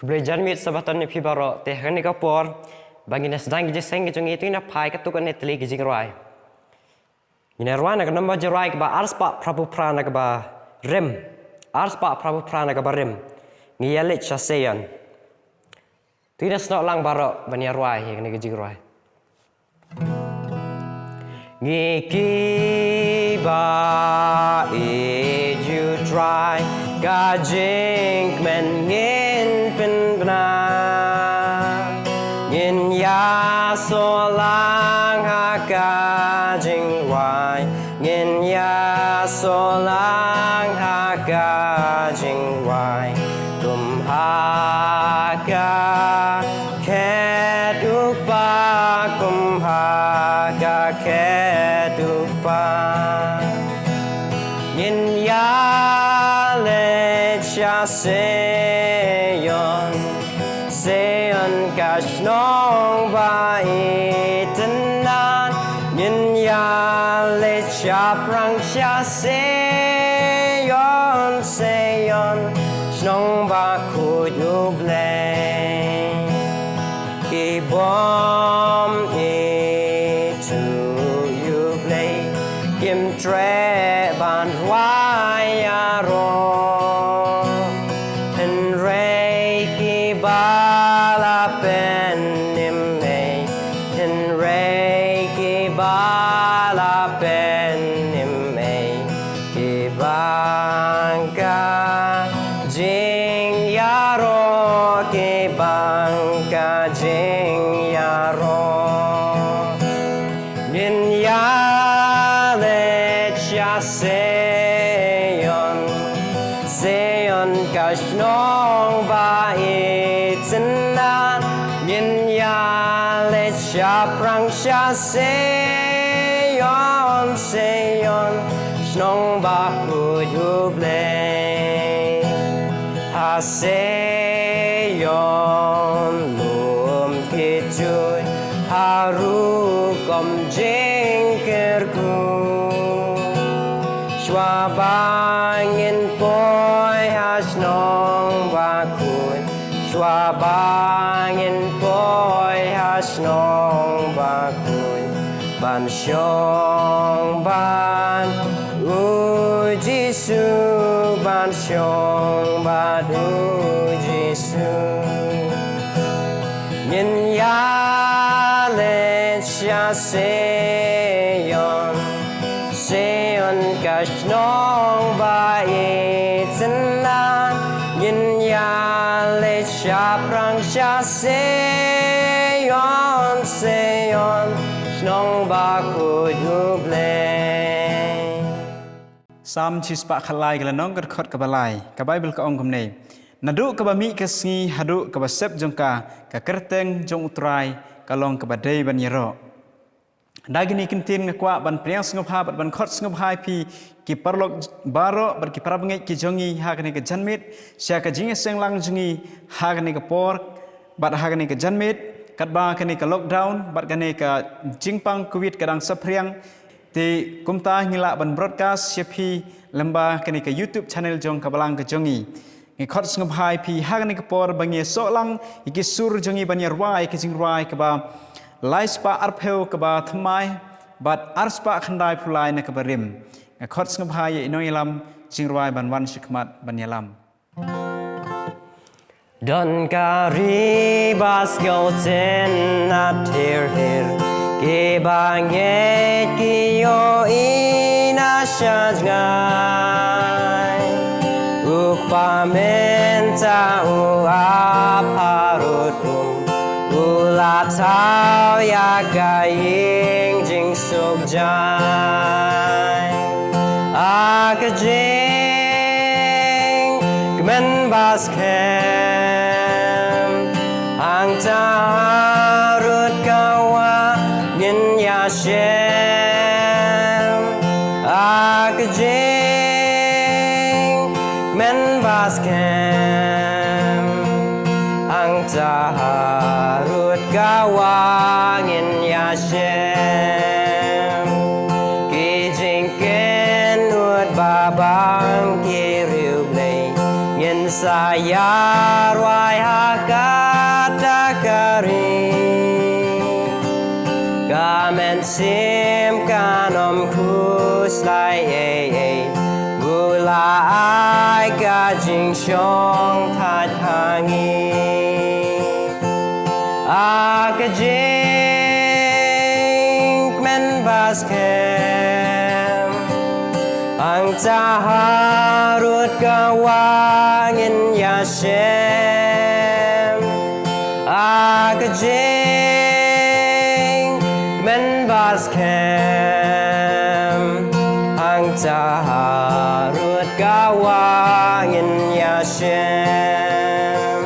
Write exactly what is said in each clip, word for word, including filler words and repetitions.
Khublei janmiet Sabbaton ïa phi baroh, te ha kane ka por ba ngin ïa sdang ki jingïaseng ki jong ngi, to ngin ïa phai katto katne tylli ki jingrwai. Ngin ïa rwai na ka nombar jingrwai kaba arspah phraphew phra na kaba rim. Arspah phraphew phra na kaba rim. Ngi ïa leit sha Seion. To ngin ïa snoh lang baroh ban ïa rwai ïa kane ka jingrwai. Ngi kiba ïeit ïa U Trai, ka jingkmen ngin pynbna. Ngin ïasoh lang ha ka jingrwai, ngin ïasoh lang ha ka jingrwai. Kum ha ka khet U Kpa, kum ha ka khet U Kpa. Ngin ïa leit sha Seion, Seion ka shnong ba itynnad. Ngin ïa leit shaphrang sha Seion, Seion, shnong bakhuid U Blei. Ki bym ithuh ïa U Blei kim treh ban rwai ïaroh. Hynrei kiba la pynim ei, hynrei kiba la pynim ei, ki bang ka jingïaroh, ki bang ka jingïaroh. Ngin ïa leit sha Seion, Seion ka shnong ba itynnad. Ngin ïa leit shaphrang sha Seion, Seion, shnong bakhuid U Blei. Ha Seion lum ki juid, ha rukom jingkyrkhu. Shuwa ba ngin poi ha shnong bakhuid, shuwa ba ngin poi ha shnong bakhuid, ban shong bad U Jisu, ban shong bad U Jisu. Ngin ïa leit sha Seion, Seion ka shnong ba itynnad. Ngin ïa leit shaphrang sha Seion, Seion, shnong bakhuid U Blei. Salm shispah khatlai, ka lynnong, ka dkhot kaba lai. Ka Baibl ka ong kumne: Naduh kaba mih ka sngi haduh kaba sep jong ka, ka kyrteng jong U Trai ka long kaba dei ban ïaroh. Da kine ki ktien nga kwah ban pdiang sngewbha bad ban khot sngewbha ïa phi ki paralok baroh bad ki parabangeit ki jong ngi ha kane ka janmiet, sha ka jingïaseng lang jong ngi ha kane ka por bad ha kane ka janmiet, katba kane ka lockdown bad kane ka jingpang Covid ka dang saphriang. Te kumta ngi lah ban broadcast ïa phi lyngba kane ka YouTube channel jong ka Balang ka jong ngi. Ngi khot sngewbha ïa phi ha kane ka por ba ngi ïasoh lang ïa ki sur jong ngi ban ïarwai ïa ka jingrwai kaba lai spah arphew kaba thymmai bad ar spah khyndaiphew lai na kaba rim. Nga khot sngewbha ïa i nongïalam jingrwai ban wan sha khmat ban ïalam. Don ka ri ba skhem tynnat her her, kiba ngeit ki ïohi na shajngai. U Kpa mynta u ap harud um, u la thaw ïa ka ïing jingsuk jai. Ha ka jingkmen ba skhem, hangta harud ka wah ngin ïashem. Ha ka jingkmen ba skhem, hangta harud ka wah ngin ïashem. Ki jingkynnoh ba bang ki riewblei, ngin sa ïarwai ha Ka mynsiem kan ym khuslai ei ei, u la ai ka jingshong thait ha ngi. A ka jingkmen baskhem, hangta harud ka wah ngin ïashem. A ka jingkmen baskhem, hangta harud ka wah ngin ïashem.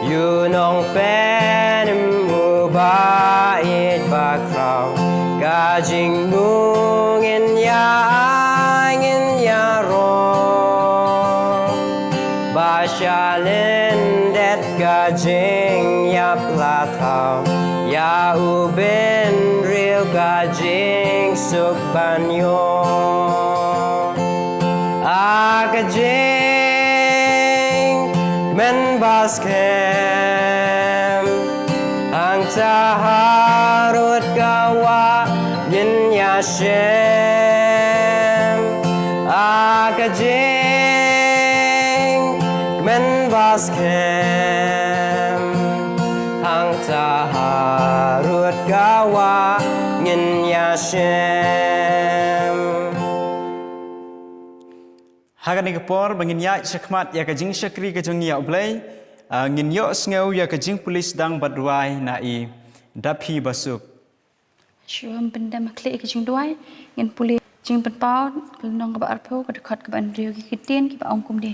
Ïa u nongpynim uba ïeit bakhraw, ka jingmut ngin ïa ai ngin ïaroh. Ba shalyndet ka jingïap la thaw, ïa u bynriew ka jingsuk ban ïoh. A ka jingkmen baskhem, hangta harud ka wah ngin ïashem. A ka jingkmen baskhem, hangta harud ka wah ngin ïashem. Ha kane ka por ba ngin ïaid shakhmat ïa ka jingshakri ka jong ngi ïa U Blei, ah, ngin ïohsngew ïa ka jingpule sdang bad duwai na i Daphi Basuk. Shuwa ban pyndem khlieh ïa ka jingduwai, ngin pule Jingpynpaw, ka lynnong kaba arphew, ka dkhot kaba hynriew, ki ktien kiba ong kumne.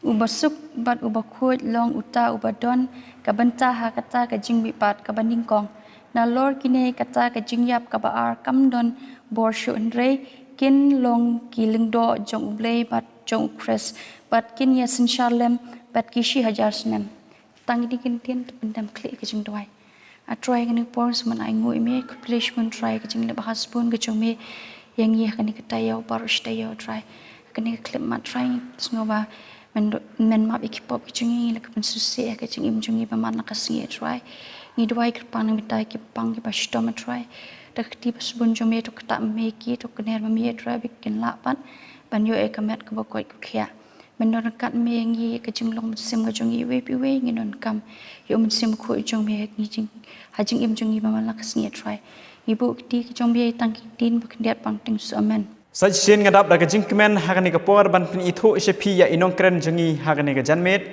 Uba suk bad uba khuid long uta uba don ka bynta ha kata ka jingmihpat kaba nyngkong. Nalor kine kata ka jingïap kaba ar kam don bor shuh, hynrei kin long ki lyngdoh jong U Blei bad jong U Khrist, bad kin ïasynshar lem bad ki shi hajar snem. Tang kine ki ktien to pyndem khlieh ïa ka jingduwai. A Trai, kane ka por sngewbha ai nguh ïa me, khublei shibun Trai ka jingleh ba hasbun ka jong me ïa ngi ha kane ka taïew baroh shi taïew Trai. Ha kane ka khyllipmat Trai, sngewbha men do-, men map ïa ki pop ki jong ngi, la ka pynsngewsih ïa ka jingim jong ngi ba man la ka sngi Trai. Ngi duwai kyrpang na ka bynta ki pang kiba shitom Trai. Da ka kti ba sbun jong me to ktah me ki, to kner me Trai, ba kin lah pat ban ïoh ïa ka met kaba koit ka khiah. Men don ryngkat me ïa ngi, ka jinglong mynsiem ka jong ngi iwei pa iwei ngi donkam ïa u Mynsiem Bakhuid jong me ha ngi jing, ha jingim jong ngi ba man la ka sngi Trai. Ngi buh kti ka jong me tang ki ktien ba khyndiat pang tyngshaiñ, amen. Sa shisien nga dap da ka jingkmen ha kane ka por ban pynithuh sha phi ïa i nongkren jong ngi ha kane ka janmiet.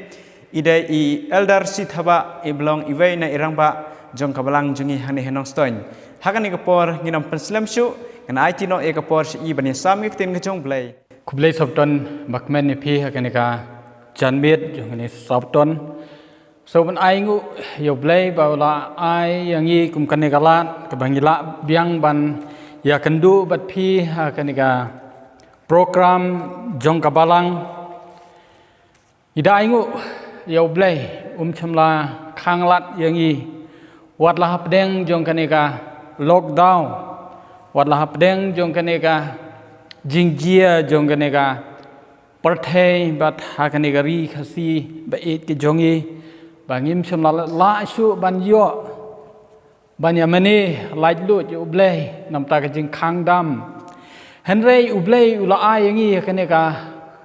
I dei i Elder Sithabah, i ba long iwei na i rangbah jong ka balang jong ngi hangne ha Nongstoiñ. Ha kane ka por ngin ym pynslem shuh, ngan aiti noh ïa ka por sha i ban ïasam ïa ka ktien ka jong U Blei. Khublei sabton bakmen ïa phi ha kane ka janmiet jong kane sabton. Sngewbha ban ai nguh ïa U Blei ba u la ai ïa ngi kum kane ka lad kaba ngi lah biang ban ïakynduh bad phi ha kane ka program jong ka balang. Ngi da ai nguh ïa U Blei, um shym la khanglad ïa ngi. Wat la hapdeng jong kane ka lockdown, wat la hapdeng jong kane ka jingjia jong kane ka pyrthei bad ha kane ka ri Khasi ba ïeit ka jong ngi, ba ngim shym la lah shuh ban ïoh ban ïa mane laitluid ïa U Blei namar ka jingkhang dam. Hynrei U Blei u la ai ïa ngi ïa kane ka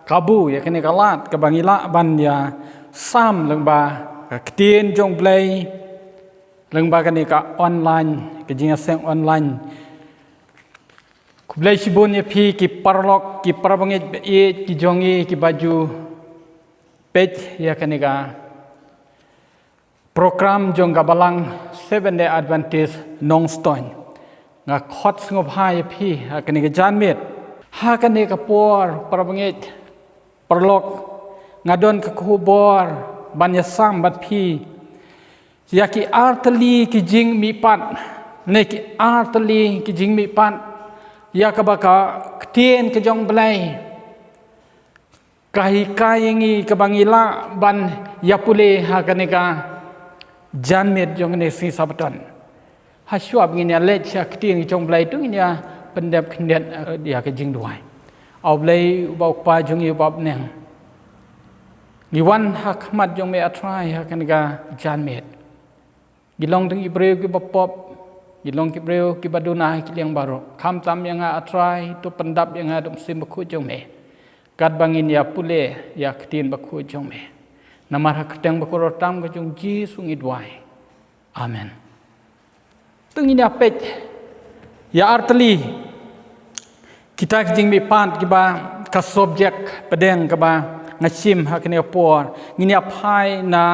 kabu, ïa kane ka lad kaba ngi lah ban ïasam lyngba ka ktien jong U Blei, lyngba kane ka online, ka jingïaseng online. Khublei shibun ïa phi ki paralok, ki parabangeit ba ïeit ki jong ngi kiba ju peit ïa kane ka program jong ka balang Seventh Day Adventist Nongstoiñ. Nga khot sngewbha ïa phi ha kane ka janmiet. Ha kane ka por, parabangeit, paralok, nga don ka khubor ban ïasam bad phi ïa ki artylli ki jingmihpat, ne ki artylli ki jingmihpat ïa kaba ka ktien ka jong U Blei ka hikai ïa ngi kaba ngi lah ban ïa pule ha kane ka janmiet jong kane ka sngi Sabbaton. Hashwa ba ngin ïa leit sha ka ktien ka jong U Blei to ngin ïa pyndep khyndiat, eh, ïa ka jingduwai. A U Blei uba U Kpa jong ngi uba ha bneng, ngi wan ha khmat jong me A Trai ha kane ka janmiet. Ngi long tang ki briew kiba pop, ngi long ki briew kiba duna ha ki liang baroh. Khamtam ïa nga, A Trai, to pyndap ïa nga da u Mynsiem Bakhuid jong me, katba ngin ïa pule ïa ka ktien bakhuid jong me. Namar ha ka kyrteng bakordor tam ka jong U Jisu ngi duwai. Amen. To ngin ïa peit ïa artylli kita ki jingmihpat kiba, ka subject pdeng kaba nga shim ha kane ka por. Ngin ïa phai na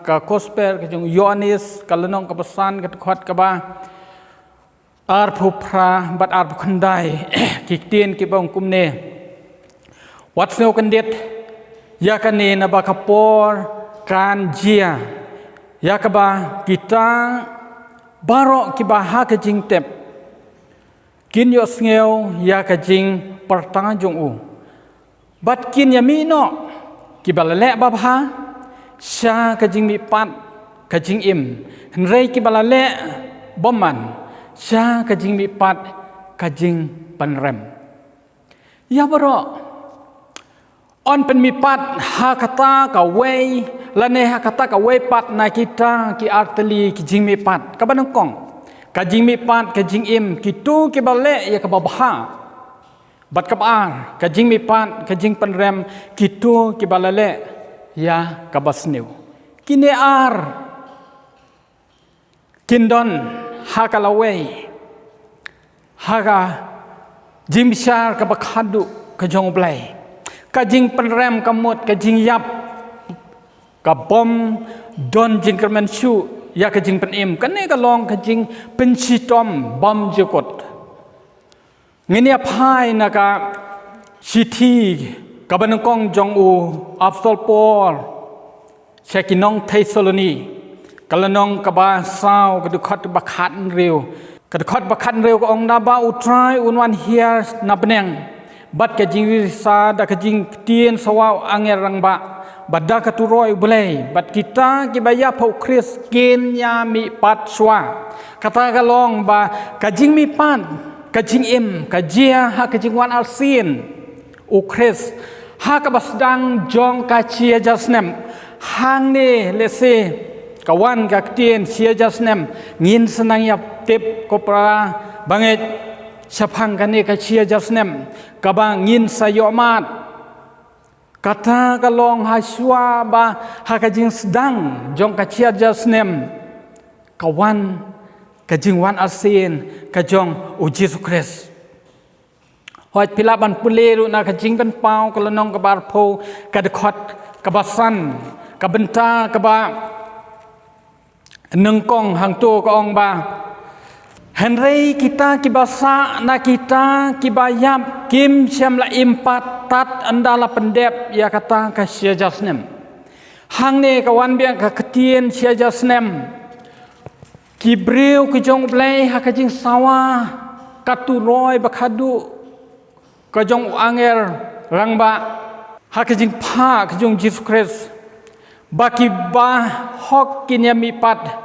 ka Gospel ka jong u Ïoannis, ka lynnong kaba san, ka dkhot kaba arphew phra bad arphew khyndai. Ki ktien kiba ong kumne: Wat sngewkyndit, ïa kane, naba ka por kan jia ïa kaba kita baroh kiba ha ka jingtep kin ïohsngew ïa ka jingpyrta jong u, bad kin ïa mih noh, kiba la leh babha sha ka jingmihpat ka jingim, hynrei kiba la leh bymman sha ka jingmihpat ka jingpynrem. Ïa baroh yn pynmihpat ha kata kawei lane ha kata kawei pat na kita ki artylli ki jingmihpat. Kaba nyngkong, ka jingmihpat ka jingim, kito kiba leh ïa kaba bha. Bad kaba ar, ka jingmihpat ka jingpynrem, kito kiba la leh ïa kaba sniew. Kine ar kin don ha ka lawei ha ka jingbishar kaba khadduh ka jong U Blei. Ka jingpynrem ka mut ka jingïap kabym don jingkyrmen shuh ïa ka jingpynim. Kane ka long ka jingpynshitom bymjukut. Ngin ïa phai na ka shithi kaba nyngkong jong u Apostol Paul sha ki nong Thessaloni, ka lynnong kaba saw, ka dkhot ba khathynriew. Ka dkhot ba khathynriew ka ong: Naba U Trai un wan hiar na bneng bad ka jingrisa, da ka jingktien sawa u angel rangbah, bad da ka turoi U Blei, bad kita kiba ïap ha U Khrist kin ïa mihpat shuwa. Kata ka long ba ka jingmihpat ka jingim ka jia ha ka jingwan arsien U Khrist ha kaba sdang jong ka shi hajar snem. Hangne lehse ka wan ka ktien shi hajar snem, ngin sa nang ïa tip ko para bangeit shaphang kane ka shi hajar snem kaba ngin sa ïohmad. Kata ka long ha shuwa ba ha ka jingsdang jong ka shi hajar snem ka wan ka jingwan arsien ka jong U Jisu Khrist. Hooid, phi lah ban pule ruh na ka Jingpynpaw, ka lynnong kaba arphew, ka dkhot kaba san, ka bynta kaba nyngkong hangto ka ong ba: Hynrei kita kiba sah na kita kiba ïap kim shym la im pat tad ynda la pyndep ïa kata ka shi hajar snem. Hangne ka wan biang ka ktien shi hajar snem. Ki briew ki jong U Blei ha ka jingsawa ka turoi ba khadduh ka jong u angel rangbah, ha ka jingphah ka jong U Jisu Khrist, ba ki bahok kin ïa mihpat.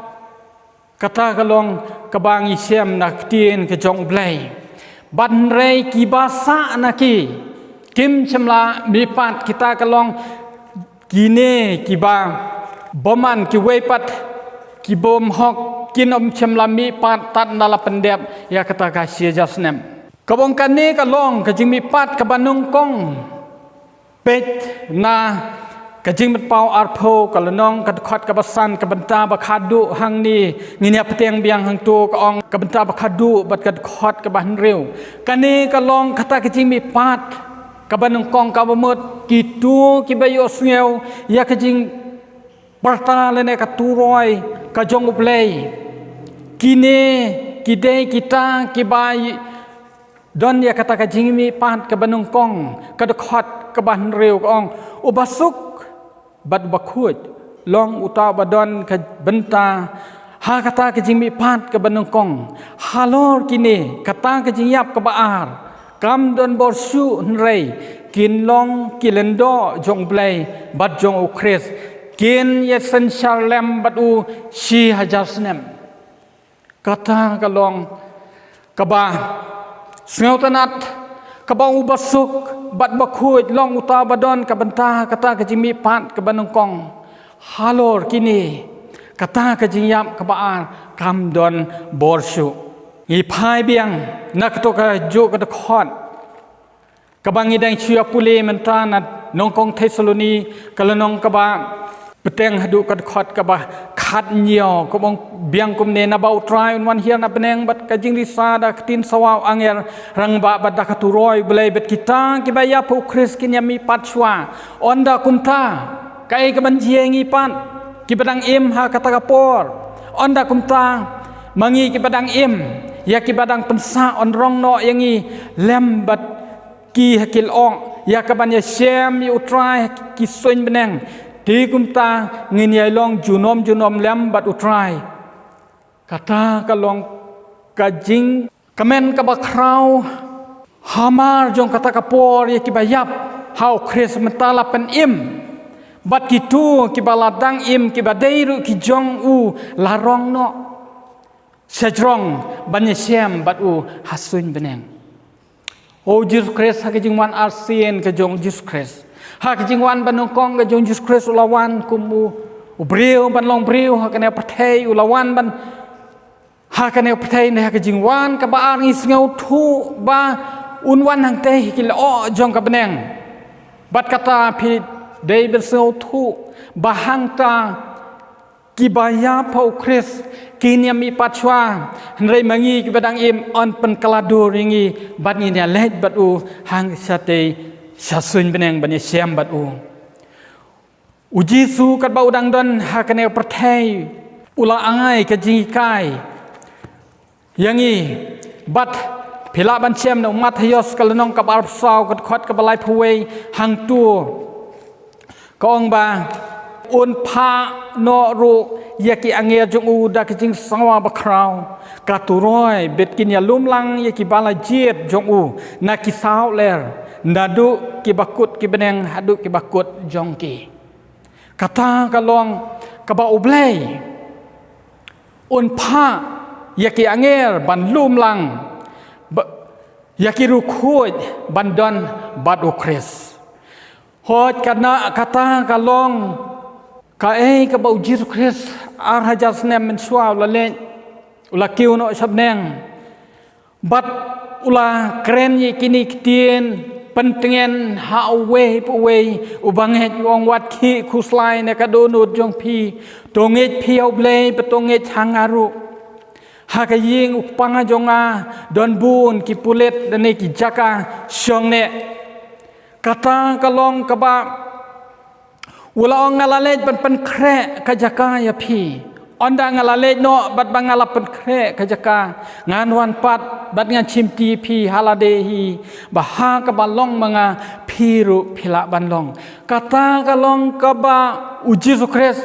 Kata ka long kaba ngi shem na ka ktien ka jong U Blei. Bad hynrei kiba sah na ki kim shym la mihpat. Kita ka long kine kiba bymman, kiwei pat ki bymhok, kin ym shym la mihpat tad ynda la pyndep ïa kata ka shi hajar snem. Kaba ong kane ka long ka jingmihpat kaba nyngkong. Peit na ka Jingpynpaw arphew, ka lynnong ka dkhot kaba san, ka bynta ba khadduh. Hangne ngin ïa pdiang biang hangto ka ong ka bynta ba khadduh bad ka dkhot kaba hynriew. Kane ka long kata ka jingmihpat kaba nyngkong, kaba mut kito kiba ïohsngew ïa ka jingpyrta lane ka turoi ka jong U Blei. Kine ki dei kita kiba don ïa kata ka jingmihpat kaba nyngkong. Ka dkhot kaba hynriew ka ong: Uba suk bad uba khuid long uta uba don ka bynta ha kata ka jingmihpat kaba nyngkong. Halor kine, kata ka jingïap kaba ar kam don bor shuh, hynrei kin long ki lyngdoh jong U Blei bad jong U Khrist, kin ïa synshar lem bad u shi hajar snem. Kata ka long kaba sngewtynnat, kaba uba suk bad ba khuid long uta ba don ka bynta kata ka jingmihpat kaba nyngkong. Halor kine, Kata ka jingïap kaba ar kam don bor shuh. Ngi phai biang na kato ka juh ka dkhot kaba ngi dang shu ïa pule mynta na nyngkong Thessaloni ka lynnong kaba bteng haduh ka dkhot kaba khathynñiew, kaba ong biang kumne: Naba U Trai un wan hiar na bneng bad ka jingrisa da ka ktien sawa u angel rangbah bad da ka turoi U Blei, bad kita kiba ïap ha U Khrist kin ïamihpat shuwa. Ynda kumta, kaei kaban jia ïa ngi pat kiba dang im ha kata ka por? Ynda kumta, ma ngi kiba dang im, ïa kiba dang pynsah yn rong noh ïa ngi lem bad ki ha ki lyoh, ïa kaban ïashem ïa U Trai ha ki suiñ bneng. Te kumta ngin ïai long junom junom lem bad U Trai. Kata ka long ka jingkmen kaba khraw. Hamar jong kata ka por, ïa kiba ïap ha U Khrist mynta la pynim, bad kito kiba la dang im, kiba dei ruh ki jong u, la rong noh sha jrong ban ïashem bad u ha suiñ bneng. O Jisu Khrist, ha ka jingwan arsien ka jong Jisu Khrist, ha ka jingwan ba nyngkong ka jong Jisu Khrist, u la wan kum u, u briew ban long briew ha kane ka pyrthei, u la wan ban, ha kane ka pyrthei, ne ha ka jingwan kaba ar ngi sngewthuh ba un wan hangtei ha ki lyoh jong ka bneng. Bad kata phi dei ban sngewthuh ba hangta kiba ïap ha U Khrist kin ïamihpat shuwa, hynrei ma ngi kiba dang im yn pynkylla dur ïa ngi bad ngin ïaleit bad u hangtei sha suiñ bneng ban ïashem bad u. U Jisu katba u dang don ha kane ka pyrthei, u la ai ka jinghikai ïa ngi. Bad phi lah ban shem na u Mathaios ka lynnong kaba arphew saw, ka dkhot kaba laiphew wei, hangto ka ong ba un phah noh ruh ïa ki angel jong u da ka jingsawa bakhraw, ka turoi, bad kin ïalum lang ïa kiba la jied jong u na ki saw lyer, naduh kiba kut ki bneng haduh kiba kut jong ki. Kata ka long kaba U Blei un phah ïa ki angel ban lum lang, ba, ïa ki riewkhuid ban don bad U Khrist. Hooid, kane kata ka long kaei kaba U Jisu Khrist ar hajar snem mynshuwa u la leit, u la kiew noh sha bneng. Bad u la kren ïa kine ki ktien pyntngen ha uwei pa uwei u bangeit, u ong: Wat khih khuslai na ka dohnud jong phi, to ngeit phi ha U Blei bad to ngeit ha nga ruh. Ha ka ïing u Kpa jong nga don bun ki pulit lane ki jaka shong neh. Kata ka long kaba u la ong: Nga la leit ban pynkhreh ka jaka ïa phi. Ynda nga la leit noh bad ba nga la pynkhreh ka jaka, ngan wan pat bad ngan shimti ïa phi ha lade hi, ba ha kaba long ma nga phi ruh phi lah ban long. Kata ka long kaba U Jisu Khrist,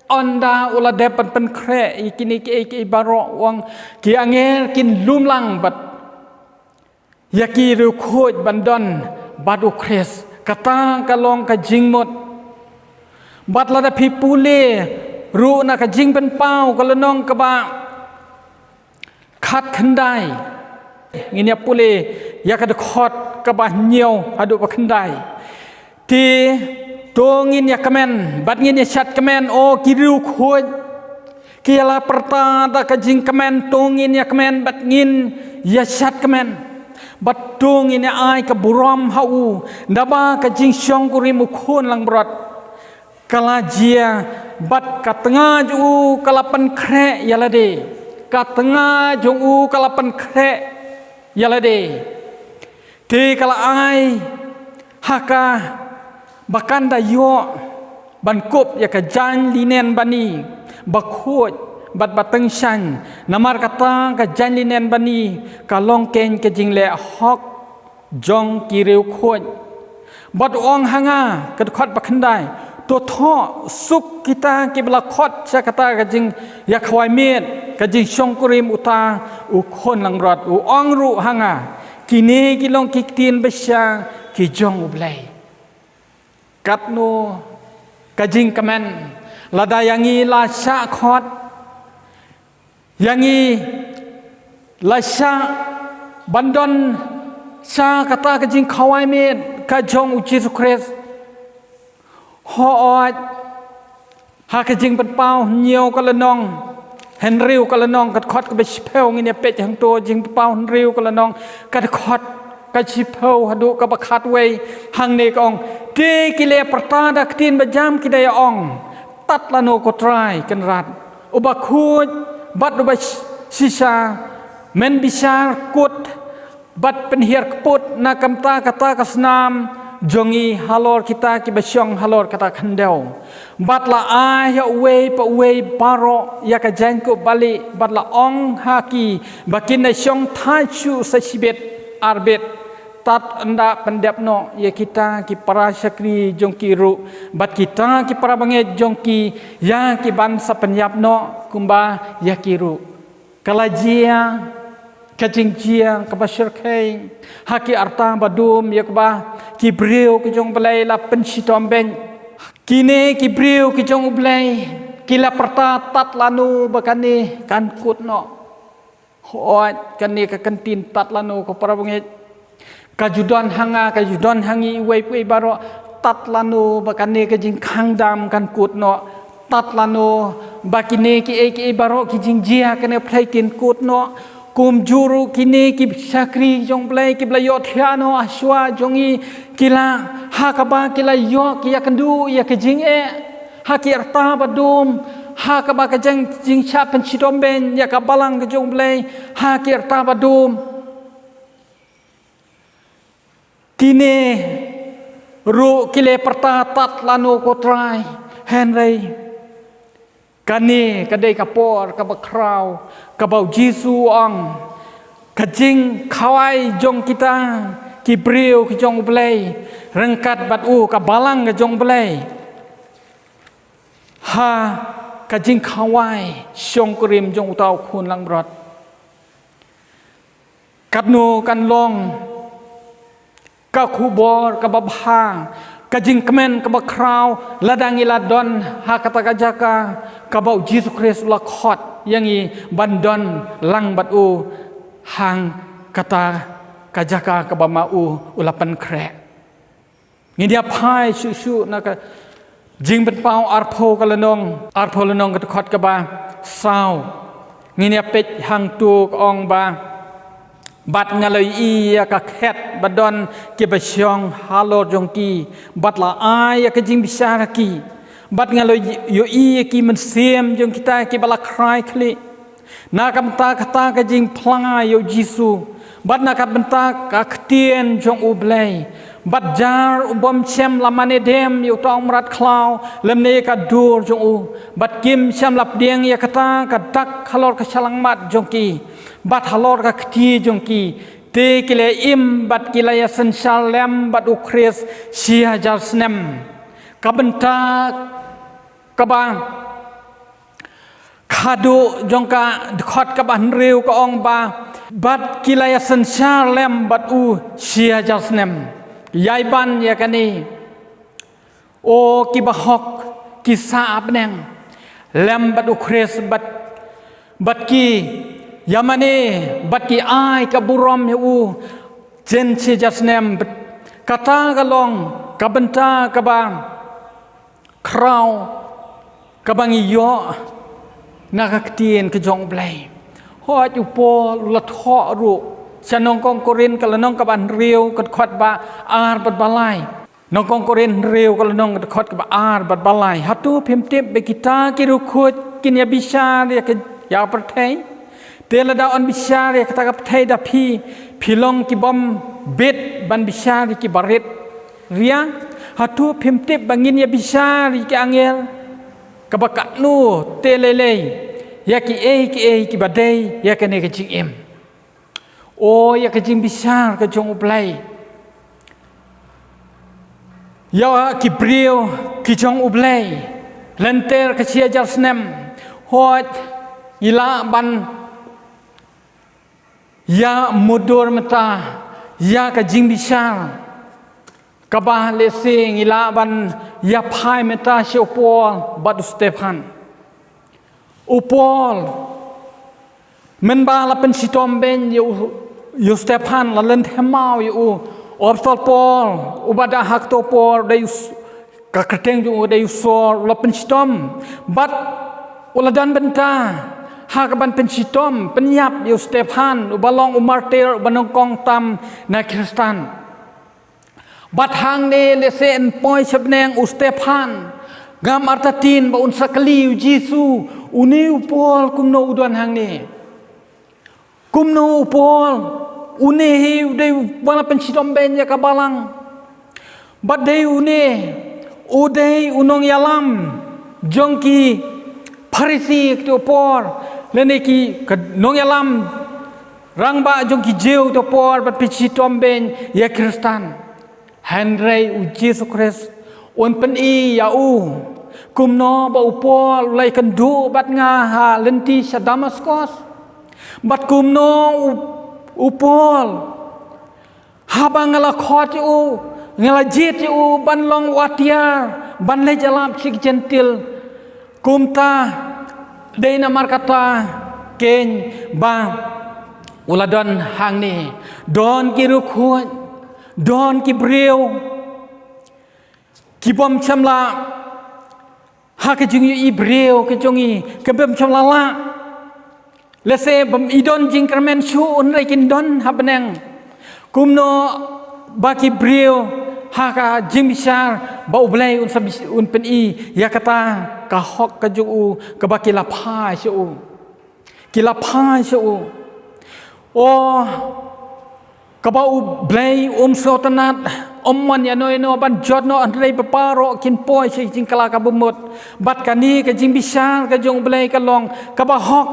ynda u la dep ban pynkhreh ïa kine kiei kiei baroh, u ong ki angel kin lum lang bad ïa ki riewkhuid ban don bad U Khrist. Kata ka long ka jingmut. Bad lada phi pule ruh na ka Jingpynpaw ka lynnong kaba khatkhyndai, ngin ïa pule ïa ka dkhot kaba hynñiew haduh ba khyndai. Te to ngin ïa kmen bad ngin ïa shad kmen, o ki riewkhuid. Ki ïa la pyrta da ka jingkmen, to ngin ïa kmen bad ngin ïa shad kmen. Bad to ngin ïa ai ka burom ha u, naba ka jingshongkurim u Khun langbrot ka la jia, bad ka tnga jong u ka la pynkhreh ïa lade. Ka tnga jong u ka la pynkhreh ïa lade. Te ka la ai ha ka ba kan da ïoh ban kup ïa ka jaiñ linen bani bakhuid bad batyngshaiñ. Namar kata ka jaiñ linen bani ka long keiñ ka jingleh hok jong ki riewkhuid. Bad u ong ha nga, ka dkhot ba khyndai: To thoh suk kita kiba la khot sha kata ka jingïakhawai miet, ka jingshongkurim uta u Khun langbrot. U ong ruh ha nga: Kine ki long ki ktien bashisha ki jong U Blei. Katno ka jingkmen lada ïa ngi la shah khot, ïa ngi la shah ban don sha kata ka jingkhawai miet ka jong U Jisu Khrist. Hooid, Ha ka Jingpynpaw hynñiew ka lynnong hynriew ka lynnong ka dkhot kaba shiphew, ngin ïa peit hangto, Jingpynpaw hynriew ka lynnong ka dkhot ka shiphew haduh kaba khatwei. Hangne ka ong, te ki la pyrta da ka ktien bajam, ki da ïa ong, tat lano ko Trai Kynrad, uba khuid bad uba sh- shisha, men bishar kut bad pynhiar kput na ka bynta kata ka snam jong ngi halor kita kiba shong halor kata ka khyndew. Bad la ai ha uwei pa uwei baroh ïa ka jaiñkup balieh, bad la ong ha ki ba kin da shong thait shuh sa shibit arbit. Tad ynda pyndep noh ïa kita ki para shakri jong ki ruh, bad kita ki para bangeit jong ki, ïa ki ban sa pynïap noh kumba ïa ki ruh. Ka la jia ka jingjia kaba shyrkhei ha ki rta ba dum, ïa kaba ki briew ki jong U Blei la pynshitom beiñ. Kine ki briew ki jong U Blei ki la pyrta, tad lano ba kane kan kut noh. Hooid, kane ka kyntien tad lano, ko para bangeit, ka ju don ha nga, ka ju don ha ngi uwei pa uwei baroh. Tad lano ba kane ka jingkhang dam kan kut noh. Tad lano ba kine kiei kiei baroh ki jingjia kane pyrthei kin kut noh. Kumjuh ruh kine ki shakri jong U Blei kiba la ïohthiah noh ha shuwa jong ngi, ki la, ha kaba ki la ïoh ki ïakynduh ïa ka jingeh ha ki rta ba dum, ha kaba ka jing- jingshah pynshitom beiñ ïa ka balang ka jong U Blei ha ki rta ba dum. Kine ruh ki la pyrta, tad lano ko Trai. Hynrei kane ka dei ka por kaba khraw kaba U Jisu u ong, ka jingkhawai jong kita ki briew ki jong U Blei ryngkat bad u, ka balang ka jong U Blei, ha ka jingkhawai shongkurim jong uta u khun langbrot. Katno kan long ka khubor kaba bha, ka jingkmen kaba khraw, lada ngi la don ha kata ka jaka kaba U Jisu Khrist u la khot ïa ngi ban don lang bad u, hang kata ka jaka kaba ma u u la pynkhreh. Ngin ïa phai shuh shuh na ka Jingpynpaw arphew ka lynnong, arphew lynnong ka dkhot kaba saw. Ngin ïa peit hangto, ka ong ba, bad nga la ïohi ïa ka khet ba don kiba shong halor jong ki, bad la ai ïa ka jingbishar ha ki, bad nga la ïohi ïa ki mynsiem jong kita kiba la khrai khlieh. Na ka bynta kata ka jingphla ïa u Jisu, bad na ka bynta ka ktien jong U Blei, bad jar u bym shym la mane dem ïa uta u mrad khlaw lymne ka dur jong u, bad kim shym la pdiang ïa kata ka dak halor ka shyllangmat jong ki bad halor ka kti jong ki, te ki la im bad ki la ïasynshar lem bad U Khrist shi hajar snem. Ka bynta kaba khadduh jong ka dkhot kaba hynriew ka ong ba, bad ki la ïasynshar lem bad u shi hajar snem. Ïai ban ïa kane, O ki bahok, ki sah ha bneng lem bad U Khrist, bad, bad ki ïamane, bad ki ai ka burom ïa u, jin shi hajar snem. Bad kata ka long ka bynta kaba khraw kaba ngi ïoh na ka ktien ka jong U Blei. Hooid, u Paul u la thoh ruh sha Nyngkong Korinth ka lynnong kaba hynriew ka dkhot ba ar bad ba lai. Nyngkong Korinth hynriew ka lynnong ka dkhot kaba ar bad ba lai. Hato phim tip ba kita ki riewkhuid kin ïa bishar ïa ka, ïa ka pyrthei? Te lada yn bishar ïa kata ka pyrthei da phi, phi long ki bym bit ban bishar ïa ki barit ria? Hato phim tip ba ngin ïa bishar ïa ki angel? Kaba katno te lei lei ïa kiei kiei kiba dei ïa kane ka jingim. O, ïa ka jingbishar ka jong U Blei ïa ki briew ki jong U Blei, lynter ka shi hajar snem. Hooid, ngi lah ban ïa mudui mynta ïa ka jingbishar kaba lehse ngi lah ban ïa phai mynta sha u Paul bad u Stephan. U Paul, mynba la pynshitom beiñ ïa u, ïa u Stephan, la lynthem maw ïa u. U apostol Paul, uba da ha kato por u dei u s-, Ka kyrteng jong u dei u Saul, u la pynshitom bad u la don bynta ha kaban pynshitom pynïap ïa u Stephan, uba long u martir, uba nyngkong tam na Khristan. Bad hangne lehse yn poi sha bneng u Stephan, ngam artatien ba un sa kylli u Jisu, une u Paul kumno u don hangne. Kumno u Paul, une hi u dei uba la pynshitom beiñ ïa ka balang. Bad dei une, u dei u nongïalam jong ki Pharisi kito por, lane ki ka nongïalam rangbah jong ki Jiw kito por, bad pynshitom beiñ ïa Khristan. Hynrei u Jisu Khrist un pyni ïa u kumno ba u Paul u la ïakynduh bad nga ha lynti sha Damaskos. Bad kumno u, u Paul, haba nga la khot ïa u, nga la jied ïa u ban long u atiar, ban leit ïalap sha ki Jentil. Kumta, dei namar kata keiñ ba u la don hangne, don ki riewkhuid, don ki briew ki bym shym la, ha ka jingïohi briew ka jong ngi, ka bym shym la lah. Lehse bym i don jingkyrmen shuh, hynrei kin don ha bneng. Kumno ba ki briew ha ka jingbishar ba U Blei un sa bis-, un pyni ïa kata ka hok ka jong u, kaba ki la phai sha u. Ki la phai sha u. O, kaba U Blei um sngewtynnad, um mon ïano ïano ban jot noh, hynrei ba baroh kin poi sha ka jingkylla kaba mut. Bad kane ka jingbishar ka jong U Blei ka long kaba hok,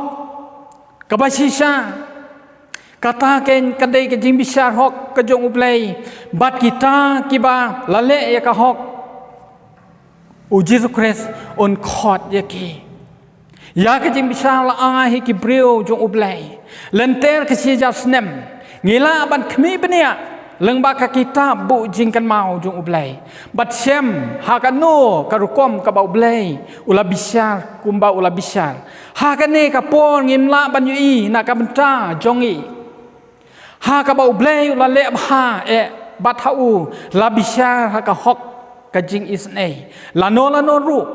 kaba shisha. Kata keiñ ka dei ka jingbishar hok ka jong U Blei. Bad kita kiba la leh ïa ka hok, U Jisu Khrist un khot ïa ki. Ïa ka jingbishar la ai ha ki briew jong U Blei. Lynter ka shi hajar snem, ngi lah ban khmih bniah lyngba ka kitab buh jingkynmaw jong U Blei, bad shem ha kano ka rukom kaba U Blei u la bishar kumba u la bishar. Ha kane ka por ngim lah ban ïohi na ka bynta jong ngi, ha kaba U Blei u la leh bha eh, bad ha u la bishar ha ka hok ka jingisynei. Lano lano ruh,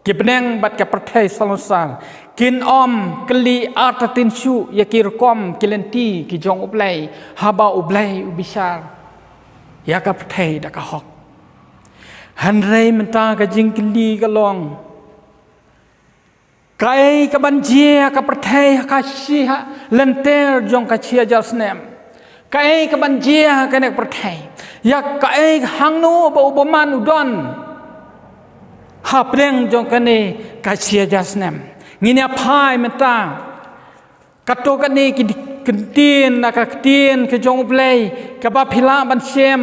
ki bneng bad ka pyrthei salonsar kin ym kylli artatien shuh ïa ki rukom ki lynti ki jong U Blei, haba U Blei u bishar ïa ka pyrthei da ka hok. Hynrei mynta ka jingkylli ka long, kaei kaban jia ha ka pyrthei ha ka shi ha lynter jong ka shi hajar snem? Kaei kaban jia ha kane ka pyrthei? Ïa kaei, hangno ba u bymman u don hapdeng jong kane ka shi hajar snem? Ngin ïa phai mynta. Kato kane ki ktien, na ka ktien ka jong U Blei kaba phi lah ban shem.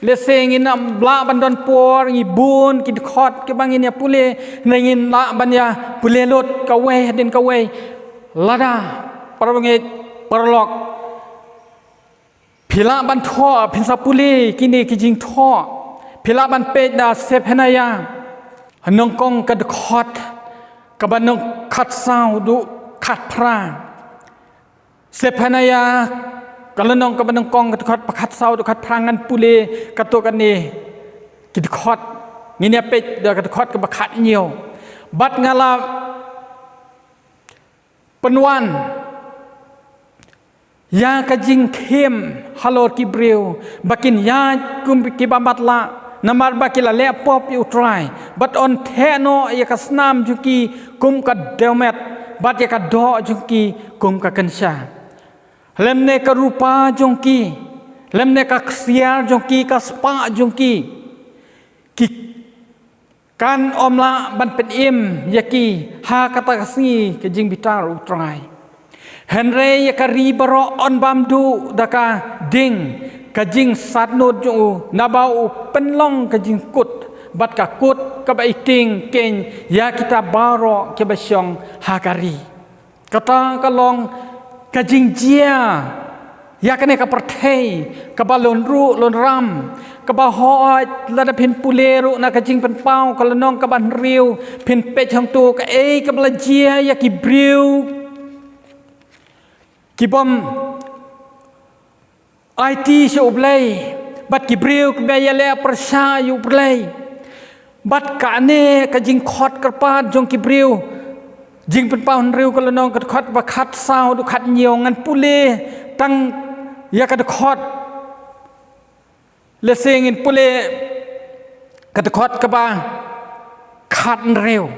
Lehse ngin ym lah ban don por, ngi bun ki dkhot kiba ngin ïa pule, ne ngin lah ban ïa pule lut kawei hadien kawei. Lada, para bangeit, paralok, phi lah ban thoh, phin sa pule kine ki jingthoh. Phi lah ban peit da Sephaniah, nyngkong ka dkhot kaba nyngkong, khatsaw haduh khatphra. Sephaniah, ka lynnong kaba nyngkong, ka dkhot ba khatsaw haduh khatphra. Ngan pule kato kane ki dkhot. Ngin ïa peit da ka dkhot kaba khathynñiew. Bad nga la pynwan ïa ka jingkhim halor ki briew, ba kin ïaid kum kiba matlah, namar ba ki la leh pop ïa U Trai, bad yn theh noh ïa ka snam jong ki kum ka dewmet, bad ïa ka doh jong ki kum ka kynsha. Lymne ka rupa jong ki, lymne ka ksiar jong ki, ka spah jong ki, ki kan ym lah ban pynim ïa ki ha kata ka sngi ka jingbitar U Trai. Hynrei ïa ka ri baroh yn bam duh da ka ding ka jingsatnud jong u, naba u pynlong ka jingkut, bad ka kut kaba iting keiñ ïa kita baroh kiba shong ha ka ri. Kata ka long ka jingjia ïa kane ka pyrthei, kaba lynruh lynram, kaba hooid, lada phin pule ruh na ka Jingpynpaw ka lynnong kaba hynriew, phin peit hangto kaei kaba la jia ïa ki briew ki bym aiti sha U Blei, bad ki briew kiba ïaleh pyrshah ïa U Blei. Bad kane ka jingkhot kyrpad jong ki briew, Jingpynpaw hynriew ka lynnong, ka dkhot ba khatsaw haduh khathynñiew, ngan pule tang ïa ka dkhot. Lehse ngin pule ka dkhot kaba khathynriew.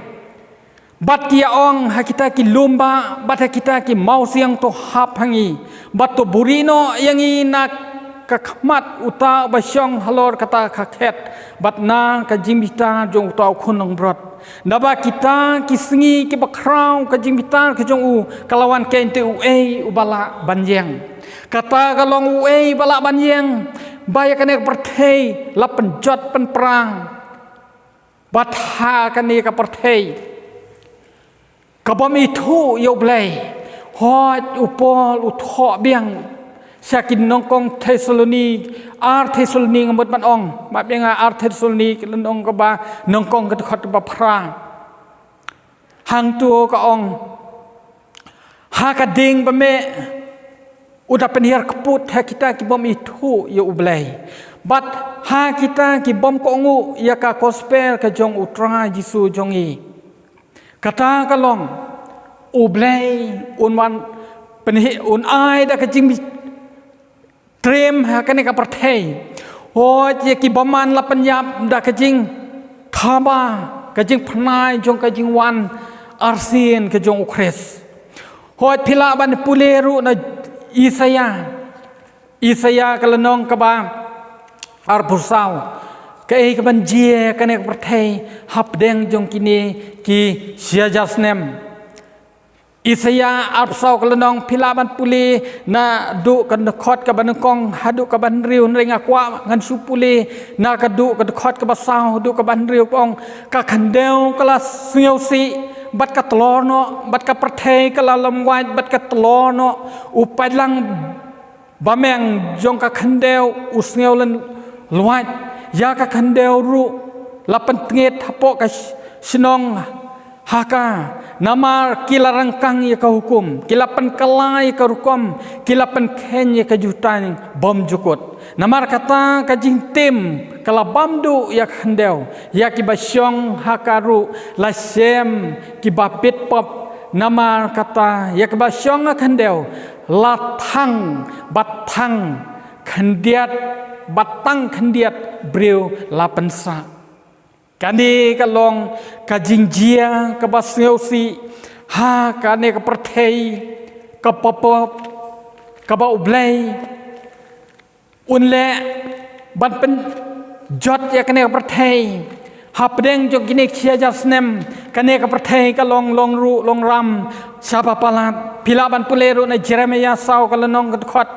Bad ki ïa ong ha kita ki lum bah, bad ha kita ki mawsiang, to hap ha ngi, bad to buhrieh noh ïa ngi na ka khmat uta uba shong halor kata ka khet, bad na ka jingbitar jong uta u khun langbrot. Naba kita ki sngi kiba khraw ka jingbitar ka jong u ka la wan keiñ, te uei uba lah ban ïeng? Kata ka long, uei uba lah ban ïeng ba ïa kane ka pyrthei la pynjot pynpra? Bad ha kane ka pyrthei ka bym ithuh ïa U Blei. Hooid, u Paul u thoh biang sha ki nyngkong Thessaloni, ar Thessaloni nga mut ban ong, map ïa nga ar Thessaloni, ka lynnong kaba nyngkong, ka dkhot kaba phra. Hangto ka ong, ha ka ding ba meh u da pynhiar kput ha kita ki bym ithuh ïa U Blei, bad ha kita ki bym kohnguh ïa ka gospel ka jong U Trai Jisu jong ngi. Kata ka long, U Blei un wan pynhi-, un ai da ka jingtriem ha kane ka pyrthei. Hooid, ïa ki bymman la pynïap da ka jingthaba, ka jingpynai jong ka jingwan arsien ka jong U Khrist. Hooid, phi lah ban pule ruh na Isaïah. Isaïah ka lynnong kaba arphew saw. Kaei kaban jia kane ka pyrthei hapdeng jong kine ki shi hajar snem? Isaïah arphew saw ka lynnong, phi lah ban pule naduh ka dkhot kaba nyngkong haduh kaba hynriew, hynrei nga kwah ngan shu pule na ka duh ka dkhot kaba saw haduh kaba hynriew, ka ong, ka khyndew ka la sngewsih bad ka tlor noh, bad ka pyrthei ka la lum wait bad ka tlor noh. U paidlang ba meng jong ka khyndew u sngew lynlwait. Ïa ka khyndew ruh la pyntngit hapoh ka sh-, shnong ha ka, namar ki la rangkang ïa ka hukum, ki la pynkylla ïa ka rukom, ki la pynkheiñ ïa ka jutang bymjukut. Namar kata ka jingtim ka la bam duh ïa ka khyndew, ïa kiba shong ha ka ruh la shem kiba bit pop. Namar kata ïa kiba shong ha khyndew la thang, bad thang khyndiat, bad tang khyndiat briew la pynsah. Kane ka long ka jingjia kaba sngewsih ha kane ka pyrthei, kaba pop, kaba U Blei un leh ban pynjot ïa kane ka pyrthei. Hapdeng jong kine ki shi hajar snem, kane ka pyrthei ka long long ruh long ram shaba palat. Phi lah ban pule ruh na Jeremiah saw ka lynnong, ka dkhot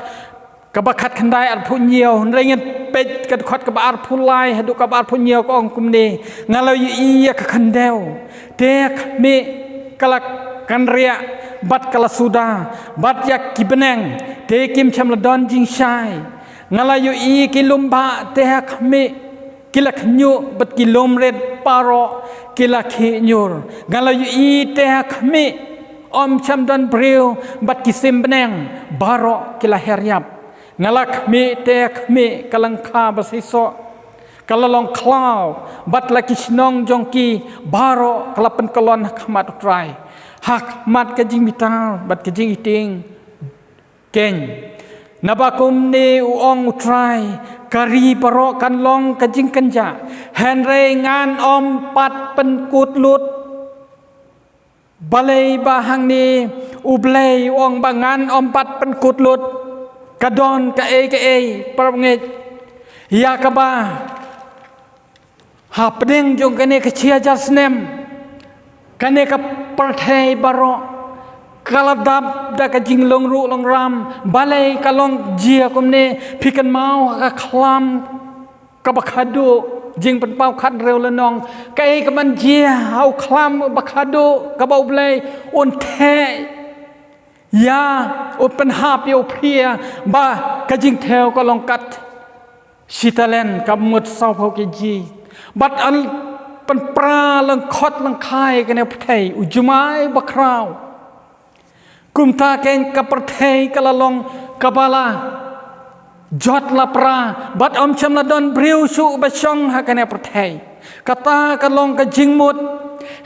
kaba khatkhyndai arphew hynñiew, hynrei ngin peit ka dkhot kaba arphew lai haduh kaba arphew hynñiew, ka ong kumne: Nga la ïohi ïa ka khyndew, te ha khmih ka la kynriah bad ka la suda, bad ïa ki bneng, te kim shym la don jingshai. Nga la ïohi ki lum bah, te ha khmih ki la khñiuh, bad ki lum rit baroh ki la khih ñiur. Nga la ïohi, te ha khmih ym shym don briew, bad ki sim bneng baroh ki la her ïap. Nga la khmih, te ha khmih ka lyngkha ba seisoh ka la long khlaw, bad la ki shnong jong ki baroh ka la pynkyllon ha khmat U Trai, ha khmat ka jingbitar bad ka jingïeid keiñ. Naba kumne u ong U Trai: Ka ri baroh kan long ka jingkynjah, hynrei ngan ym pat pynkut lut. Balei ba hangne U Blei u ong ba ngan ym pat pynkut lut? Ka don kaei kaei, para bangeit, ïa kaba hapdeng jong kane ka shi hajar snem, kane ka pyrthei baroh ka la dap da ka jinglong ruh long ram. Balei ka long jia kumne? Phi kynmaw ha ka khlam kaba khatduh Jingpynpaw khathynriew lynnong, kaei kaban jia ha u khlam ba khatduh kaba U Blei un theh ïa, un pynhap ïa u phria ba ka jingthew ka long kat shi talent, ka mut sawphew kg. Bad yn pynpra lyngkhot lyngkhai kane pyrthei, u jumai bakhraw. Kumta keiñ ka pyrthei ka la long kaba la jot la pra, bad ym shym la don briew shuh ba shong ha kane pyrthei. Kata ka long ka jingmut.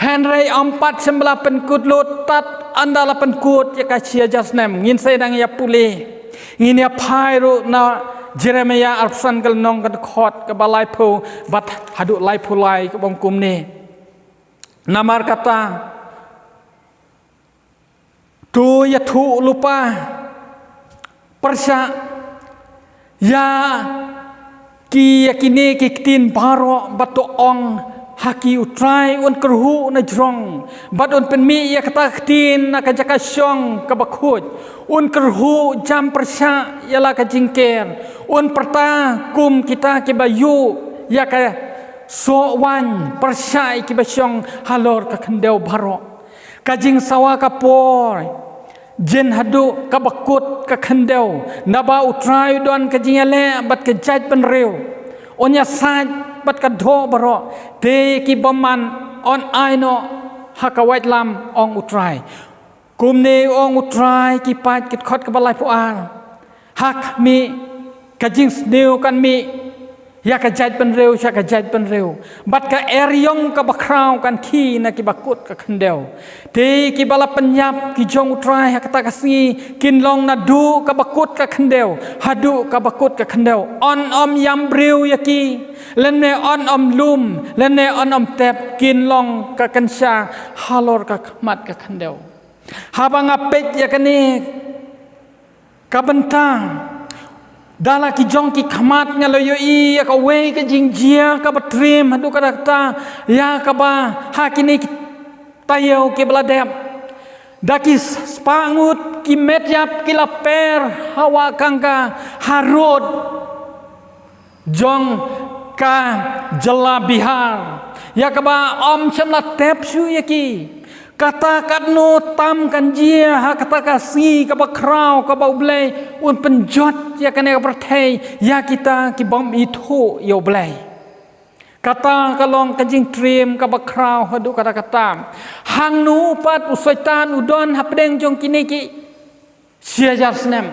Hynrei ym pat shem ba la pynkut lut tad ynda la pynkut ïa ka shi hajar snem. Ngin sa dang ïa pule. Ngin ïa phai ruh na Jeremiah arphew san ka lynnong ka dkhot kaba laiphew bad haduh laiphew lai kaba ong kumne. Namar kata to ïathuh lypa pyrshah ïa ki, ïa kine ki ktien baroh bad to ong ha ki, U Trai un kyrhuh na jrong bad un pynmih ïa kata ka ktien na ka jaka shong kaba khuid. Un kyrhuh jam pyrshah ïa la ka jingker. Un pyrta kum kita kiba ïuh ïa ka soh waiñ pyrshah ïa kiba shong halor ka khyndew baroh. Ka jingsawa ka por jin haduh kaba kut ka khyndew, naba U Trai u don ka jingïaleh bad ka jaitbynriew. Un ïasaid bad ka doh baroh, te ki bymman yn ai noh ha ka waitlam, ong U Trai. Kumne ong U Trai ki paid, ka dkhot kaba laiphew ar. Ha khmih, ka jingsniew kan mih ïa ka jaitbynriew sha ka jaitbynriew, bad ka eriong kaba khraw kan khie na kiba kut ka khyndew. Te kiba la pynïap ki jong U Trai ha kata ka sngi kin long naduh kaba kut ka khyndew haduh kaba kut ka khyndew. Yn ym ïam briew ïa ki, lane yn ym lum, lane yn ym tep, kin long ka kynsha halor ka khmat ka khyndew. Haba nga peit ïa kane ka bynta, da la ki jong ki khmat nga la ïohi ïa kawei ka jingjia kaba triem haduh katta katta, ïa kaba ha kine ki taïew kiba la dep, da ki spah ngut ki met ïap ki la per ha wah kangka harud jong ka jylla Bihar, ïa kaba ym shym la tep shuh ïa ki. Kata katno tam kan jia ha kata ka sngi kaba khraw kaba U Blei un pynjot ïa kane ka pyrthei ïa kita ki bym ithuh ïa U Blei. Kata ka long ka jingtriem kaba khraw haduh katta katta. Hangno pat u Soitan u don hapdeng jong kine ki shi hajar snem?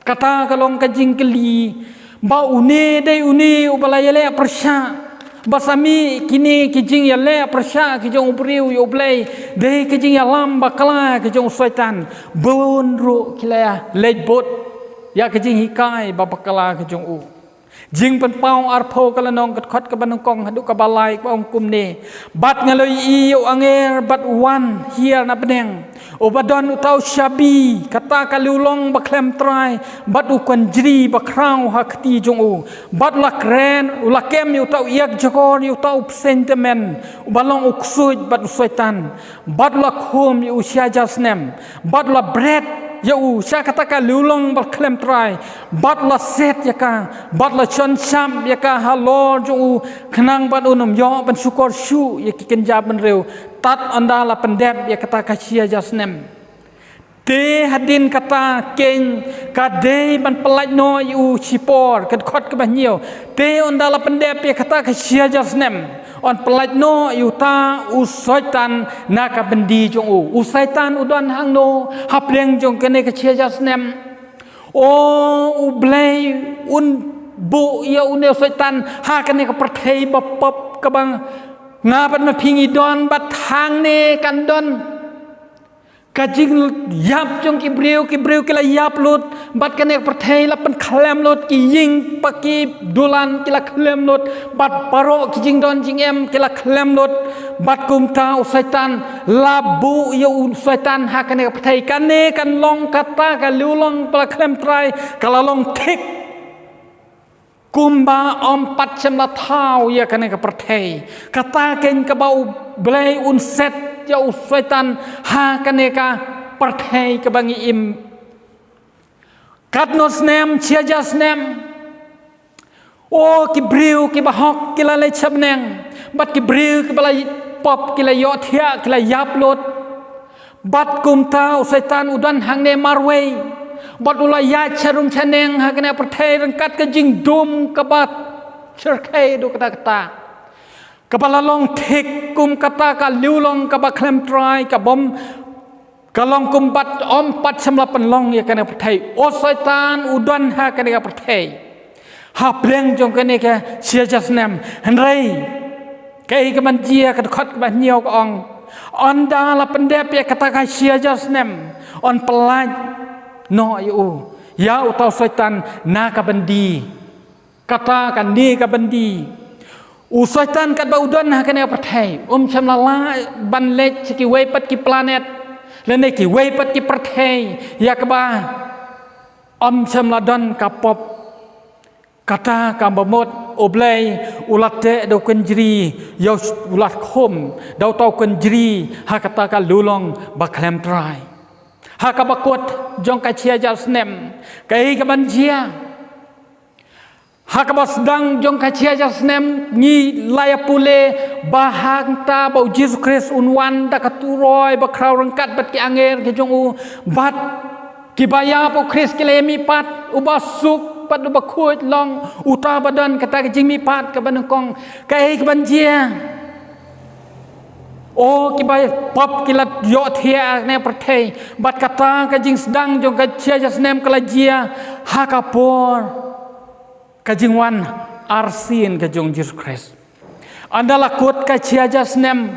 Kata ka long ka jingkylli ba une dei une uba la ïaleh pyrshah, ba sa mih kine ki jingïaleh pyrshah ki jong u briew ïa U Blei dei ka jingïalam bakla ka jong u Soitan. Bun ruh ki la leit bud ïa ka jinghikai ba bakla ka jong u. Jingpynpaw arphew, ka lynnong, ka dkhot kaba nyngkong haduh kaba lai, kaba ong kumne: Bad nga la ïohi ïa u angel bad u wan hiar na bneng, uba don uta u shabi, kata ka liulong bakhlem trai, bad u kynjri bakhraw ha kti jong u. Bad u la kren, u la kem ïa uta u ïakjakor, ïa uta u bseiñ tymmen, uba long u ksuid bad u Soitan. Bad u la khum ïa u shi hajar snem, bad u la bret ïa u sha kata ka liulong bakhlem trai, bad u la set ïa ka, bad u la shon shap ïa ka halor jong u, khnang ba un ym ïoh ban shukor shuh ïa ki kynja bynriew tad ynda la pyndep ïa kata ka shi hajar snem. Te hadien kata keiñ ka dei ban pyllait noh ïa u shipor, ka dkhot kaba hynñiew. Te ynda la pyndep ïa kata ka shi hajar snem, yn pyllait noh ïa uta u Soitan na ka byndi jong u. U Soitan u don hangno hapdeng jong kane ka shi hajar snem? O, U Blei un buh ïa une u Soitan ha kane ka pyrthei bapop kaba nga bad ma phi ngi don, bad hangne kan don ka jingïap jong ki briew, ki briew ki la ïap lut, bad kane ka pyrthei la pynkhlem lut, ki ïing pa ki dulan ki la khlem lut, bad baroh ki jingdon jingem ki la khlem lut. Bad kumta u Soitan, la buh ïa u Soitan ha kane ka pyrthei. Kane kan long kata ka liulong bakhlem trai ka la long thik kumba ym pat shym la thaw ïa kane ka pyrthei. Kata keiñ kaba U Blei un set ïa u Soitan ha kane ka pyrthei kaba ngi im. Katno snem? Shi hajar snem. O, ki briew kiba hok ki la leit sha bneng, bad ki briew kiba la pop ki la ïohthiah, ki la ïap lut. Bad kumta u Soitan u don hangne marwei, bad u la ïaid sharum shaneng ha kane ka pyrthei ryngkat ka jingdum kaba shyrkhei haduh katta katta, kaba la long thik kum kata ka liulong kaba khlem trai, ka bym, ka long kum bad ym pat shym la pynlong ïa kane ka pyrthei. U Soitan u don ha kane ka pyrthei hapdeng jong kane ka shi hajar snem. Hynrei Kaei kaban jia? Ka dkhot kaba hynñiew ka ong, ynda la pyndep ïa kata ka shi hajar snem, yn pyllait noh ïa u, ïa uta u Soitan na ka byndi. Kata kane ka byndi, u Soitan katba u don ha kane ka pyrthei, um shym la lah ban leit sha kiwei pat ki planet lane kiwei pat ki pyrthei, ïa kaba um shym la don ka pop. Kata kaba mut U Blei u la teh da u kynjri ïa u, u la khum da uta u kynjri ha kata ka lulong ba khlem trai. Ha kaba kut jong ka shi hajar snem, kaei kaban jia? Ha kaba sdang jong ka shi hajar snem ngi la ïa pule ba hangta ba U Jisu Khrist un wan da ka turoi ba khraw ryngkat bad ki angel ki jong u, bad kiba ïap ha U Khrist ki la ïa mihpat, uba suk bad uba khuid long uta ba don kata ka jingmihpat kaba nyngkong. Kaei kaban jia? O, kiba pop ki la ïohthiah ha kane ka pyrthei. Bad kata ka jingsdang jong ka shi hajar snem ka la jia ha ka por ka jingwan arsien ka jong U Jisu Khrist. Ynda la kut ka shi hajar snem,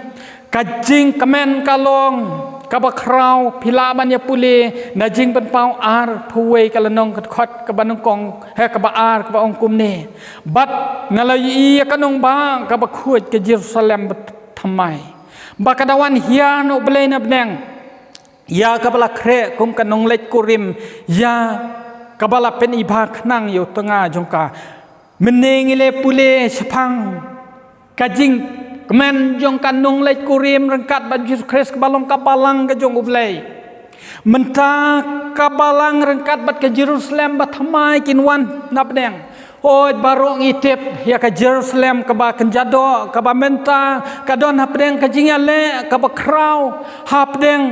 ka jingkmen ka long kaba khraw. Phi lah ban ïa pule na Jingpynpaw arphew wei ka lynnong, ka dkhot kaba nyngkong, eh, kaba ar, kaba ong kumne: Bad nga la ïohi ïa ka nongbah kaba khuid, ka Jerusalem bathymmai, ba ka da wan hiar na U Blei na bneng, ïa kaba la khreh kum ka nongleit kurim, ïa kaba la pynibha khnang ïa u tnga jong ka. Mynne ngi la pule shaphang ka jingkmen jong ka nongleit kurim ryngkat bad U Jisu Khrist, kaba long ka balang ka jong U Blei. Mynta ka balang ryngkat bad ka Jerusalem bathymmai kin wan na bneng. Hooid, baroh ngi tip ïa ka Jerusalem kaba kynja doh, kaba mynta ka don hapdeng ka jingïaleh kaba khraw hapdeng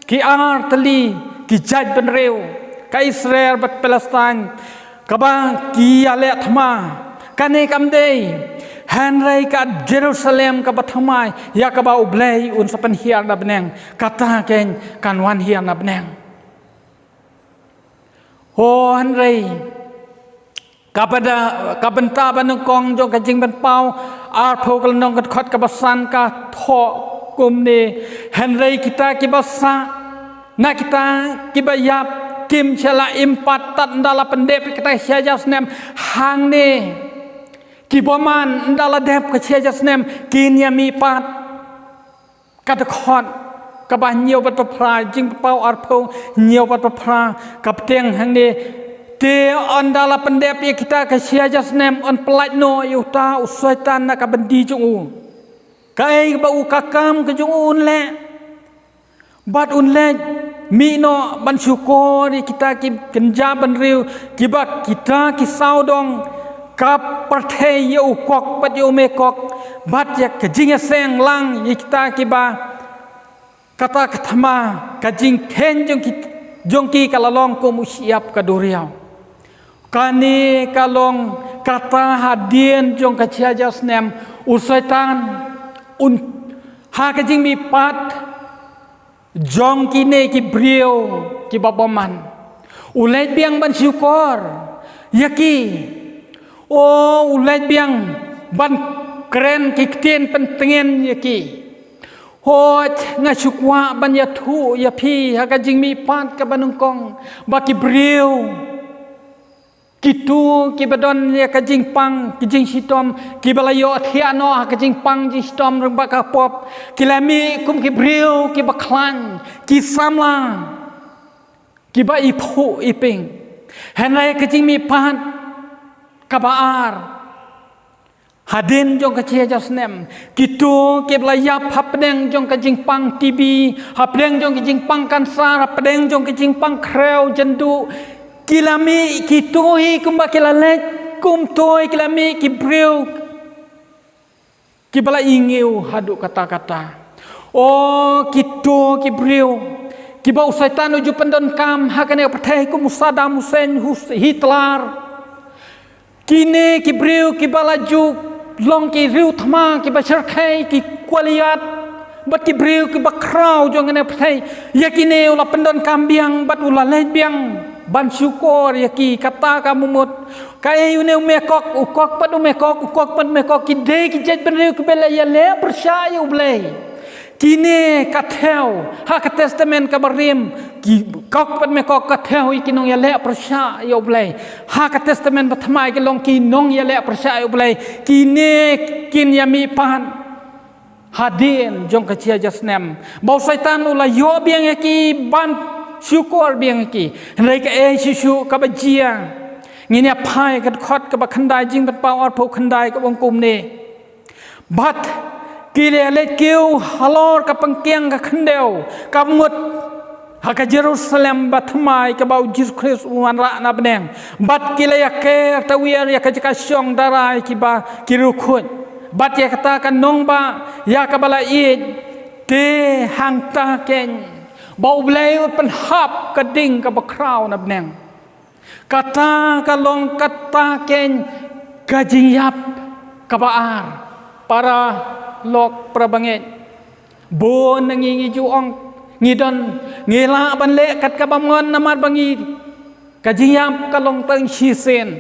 ki ar tylli ki jaitbynriew, ka Israel bad Palestine, kaba ki ïaleh thma. Kane kam dei, hynrei ka Jerusalem kaba thymmai, ïa kaba U Blei un sa pynhiar na bneng, kata keiñ kan wan hiar na bneng. Ho, hynrei kaba da, ka bynta ba nyngkong jong ka Jingpynpaw arphew ka lynnong, ka dkhot kaba san ka thoh kumne: Hynrei kita kiba sah, na kita kiba ïap, kim shym la im pat tad ynda la pyndep kita shi hajar snem. Hangne ki bymman, ynda la dep ka shi hajar snem, kin ïa mihpat. Ka dkhot kaba hynñiew bad phra, Jingpynpaw arphew, hynñiew bad phra, ka bteng hangne: Te ynda la pyndep ïa kita ka shi hajar snem, yn pyllait noh ïa uta u Soitan na ka byndi jong u. Kaei ba u, ka kam ka jong u un leh, bad un leit mih noh ban shukor ïa kita ki kynja bynriew, kiba kita ki sawdong ka pyrthei, ïa u Gog bad ïa u Magog, bad ïa ka jingïaseng lang ïa kita kiba, kata ka thma, ka jingkheiñ jong ki, jong ki ka la long kum u shyiap ka duriaw. Kane ka long kata, hadien jong ka shi hajar snem, u Soitan un, ha ka jingmihpat jong kine ki briew kiba bymman, u leit biang ban shukor ïa ki. O, u leit biang ban kren ki ktien pyntngen ïa ki. Hooid, nga shu kwah ban ïathuh ïa phi ha ka jingmihpat kaba nyngkong, ba ki briew, kito kiba don ïa ka jingpang, ki jingshitom, kiba la ïohthiah noh ha ka jingpang jingshitom rangbah ka pop, ki la mih kum ki briew kiba khlaiñ, ki samla, kiba iphuh iping. Hynrei ka jingmihpat kaba ar, hadien jong ka shi hajar snem, kito kiba la ïap hapdeng jong ka jingpang T B, hapdeng jong ka jingpang kansar, hapdeng jong ka jingpang khrew jynduh, ki la mih kito hi kumba ki la leit, kumto hi ki la mih ki briew kiba la ingiew haduh katta katta. O, kito ki briew kiba u Soitan u ju pyndonkam ha kane ka pyrthei, kum u Saddam Hussein, Hus-, Hitler. Kine ki briew kiba la ju long ki riew thma, kiba shyrkhei, ki kwaliat, bad ki briew kiba khraw jong kane ka pyrthei, ïa kine u la pyndonkam biang bad u la leit biang ban shukor ïa ki, kata ka mut. Kaei, une u mekok, u kok bad u mekok, u kok bad u mekok, ki dei ki jait bynriew kiba la ïaleh pyrshah ïa U Blei. Kine ka thew, ha ka Testament kaba rim, ki kok bad mekok ka thew ïa ki nongïaleh pyrshah ïa U Blei. Ha ka Testament Bathymmai ki long ki nongïaleh pyrshah ïa U Blei. Kine kin ïa mihpat hadien jong ka jia ja snem. Ba u Soitan u la ïoh biang ïa ki ban shukor biang ïa ki. Hynrei kaei shuh shuh kaba jia? Ngin ïa phai ka dkhot kaba khyndai, Jingpynpaw arphew khyndai, ka ong kumne: Bad ki la leit kiew halor ka pangkiang ka khyndew, ka mut ha ka Jerusalem Bathymmai kaba U Jisu Khrist u wanrah na bneng. Bad ki la ïaker tawiar ïa ka jaka shong darai kiba ki riewkhuid, bad ïa kata ka nongbah ïa kaba la ïeit. Te hangta keiñ ba U Blei u pynhap ka ding kaba khraw na bneng. Kata ka long kata keiñ ka jingïap kaba ar. Paralok, parabangeit, bun na ngi ngi ju ong, ngi don, ngi lah ban leh kat kaba mon namar ba ngi, ka jingïap ka long tang shisien.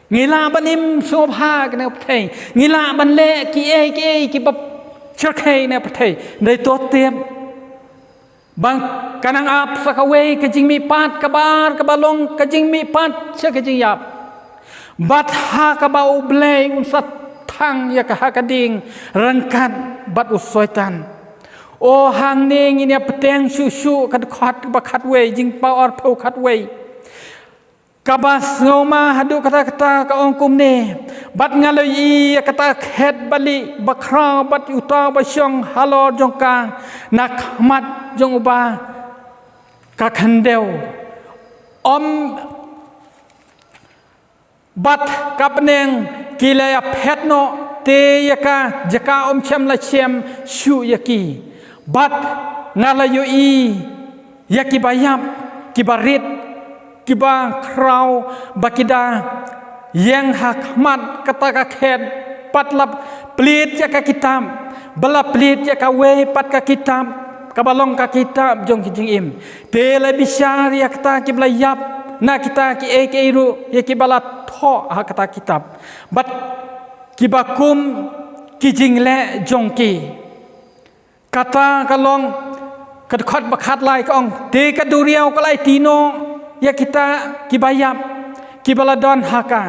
Ngi lah ban im sngewbha kane pyrthei, ngi lah ban leh kiei kiei kiba shyrkhei ne pyrthei. Hynrei to tip ba ka nang ap sa kawei ka jingmihpat kaba ar, kaba long ka jingmihpat sha ka jingïap. Bad ha kaba U Blei un sa thang ïa ka ha ka ding ryngkat bad u Soitan. O, hangne ngin ïa bteng shuh shuh ka dkhot kaba khatwei, Jingpynpaw arphew khatwei. Kaba sngewma haduh katta katta ka ong kumne: Bad nga la ïohi ïa kata ka khet balieh bakhraw bad uta uba shong halor jong ka na khmat jong uba ka khyndew. Ym, bad ka bneng ki la ïaphet noh, te ïa ka jaka ym shym la shem shuh ïa ki. Bad nga la ïohi ïa kiba ïap, kiba rit, kiba khraw, ba ki da ïeng ha khmat kata ka khet, bad la plied ïa ka kitab, ba la plied ïa kawei pat ka kitab, kaba long ka kitab jong ki jingim. Te la bishar ïa kita kiba la ïap na kita kiei kiei ruh ïa kiba la thoh ha kata kitab, bad kiba kum ki jingleh jong ki. Kata ka long ka dkhot ba khatlai, ka ong: Te ka duriaw ka la aiti noh ïa kita kiba ïap kiba la don ha ka.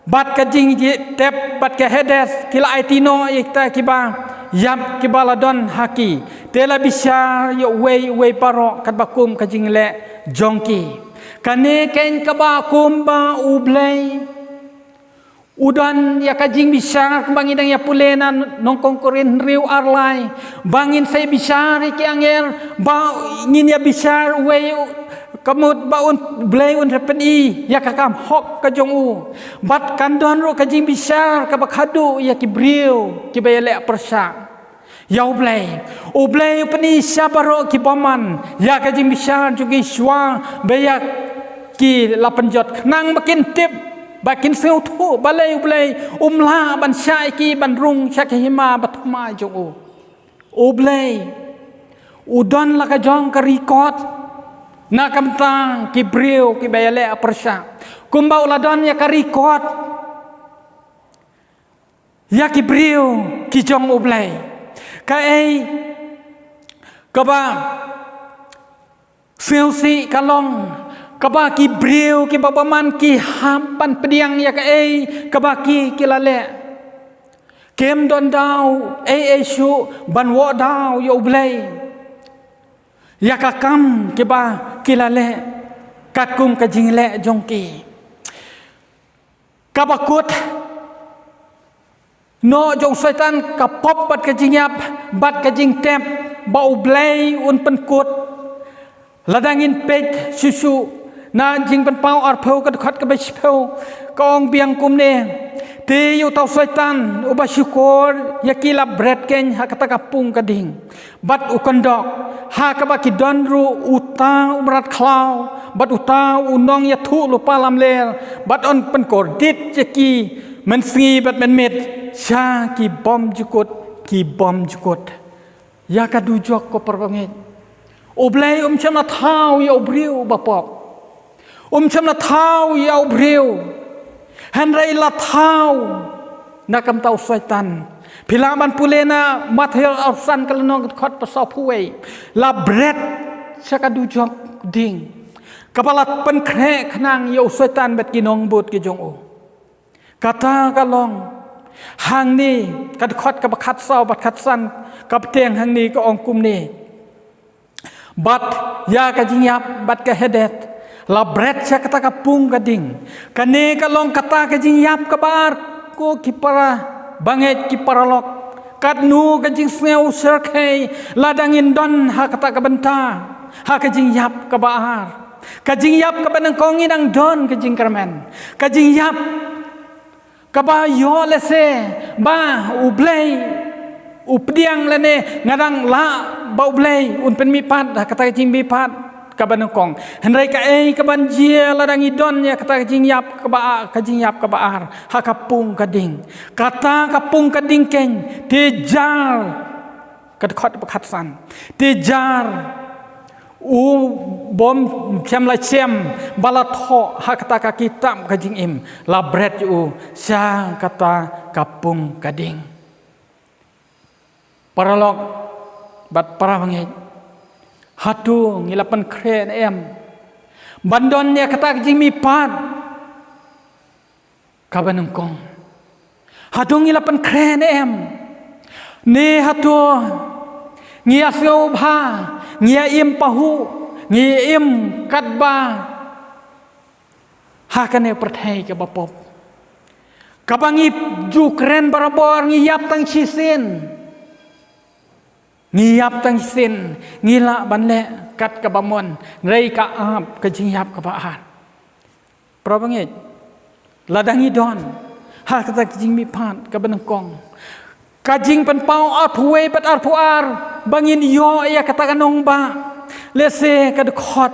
Bad ka jingtep bad ka Hades ki la aiti noh ïa kita kiba ïap kiba la don ha ki. Te la bishar ïa uwei uwei baroh katba kum ka jingleh jong ki. Kane keiñ kaba kum ba U Blei u don ïa ka jingbishar, kumba ngi dang ïa pule na Nyngkong Korinth hynriew, ar lai, ba ngin sa bishar ïa ki angel, ba ngin ïa bishar uwei, ka mut ba U Blei un sa pyni ïa ka kam hok ka jong u. Bad kan don ruh ka jingbishar kaba khadduh ïa ki briew kiba ïaleh pyrshah ïa U Blei. U Blei u pyni sha baroh ki bymman ïa ka jingbishar jong ki shuwa ba ïa ki la pynjot, khnang ba kin tip, ba kin sngewthuh balei U Blei um lah ban shah ïa ki ban rung sha ka hima bathymmai jong u. U Blei u don la ka jong ka record na ka bynta ki briew kiba ïaleh pyrshah, kumba u la don ïa ka record ïa ki briew ki jong U Blei. Kaei kaba sngewsih ka long, kaba ki briew kiba bymman ki hap ban pdiang ïa kaei kaba ki, ki la leh. Kim don daw ei ei shuh ban wad daw ïa U Blei ïa ka kam kiba ki la leh katkum ka jingleh jong ki. Kaba kut noh jong u Soitan ka pop bad ka jingïap bad ka jingtep ba U Blei un pynkut. Lada ngin peit shuh shuh na Jingpynpaw arphew ka dkhot kaba shiphew, ka ong biang kumne: Te ïa uta u Soitan uba shukor ïa ki la bret keiñ ha kata ka pung ka ding. Bad u kyndok, ha kaba ki don ruh uta u mrad khlaw bad uta u nongïathuhlypa lamler, bad un pynkordit ïa ki mynsngi bad mynmiet sha ki bymjukut ki bymjukut. Ïa ka dujok, ko parabangeit, U Blei um shym la thaw ïa u briew uba pop. Um shym la thaw ïa u briew, hynrei la thaw na ka bynta u Soitan. Phi lah ban pule na Mathaios arphew san ka lynnong ka dkhot ba sawphew wei. La bret sha ka dujok ding, kaba la pynkhreh khnang ïa u Soitan bad ki nongbud ki jong u. Kata ka long hangne, ka dkhot kaba khatsaw bad khatsan, ka bteng hangne ka ong kumne: Bad ïa ka jingïap bad ka Hades la bret sha kata ka pung ka ding. Kane ka long kata ka jingïap kaba ar, ko ki para bangeit, ki paralok. Katno ka jingsngew shyrkhei lada ngin don ha kata ka bynta, ha ka jingïap kaba ar. Ka jingïap kaba nyngkong ngi dang don ka jingkyrmen. Ka jingïap kaba ïoh lehse ba U Blei u pdiang lane nga dang lah ba U Blei un pynmihpat ha kata ka jingmihpat kaba nyngkong. Hynrei kaei kaban jia lada ngi don ïa kata ka jingïap kaba ar, ka jingïap kaba ar ha ka pung ka ding? Kata ka pung ka ding keiñ te jar, ka dkhot ba khatsan, te jar u bym shym la shem ba la thoh ha kata ka kitab ka jingim, la bret u sha kata ka pung ka ding. Paralok bad para bangeit, hato ngi la pynkhreh ne em ban don ïa kata ka jingmihpat kaba nyngkong? Hato ngi la pynkhreh ne em? Ne hato ngi ïa sngewbha, ngi ïa im pahuh, ngi ïa im katba ha kane pyrthei kaba pop, kaba ngi ju kren barabor, ngi ïap tang shisien? Ngi ïap tang shisien, ngi lah ban leh kat kaba mon, hynrei ka ap ka jingïap kaba ar. Para bangeit, lada ngi don ha kata ka jingmihpat kaba nyngkong, ka jingpynpaw arphew wei bad arphew ar, ba ngin ïoh ïa kata ka nongbah. Lehse ka dkhot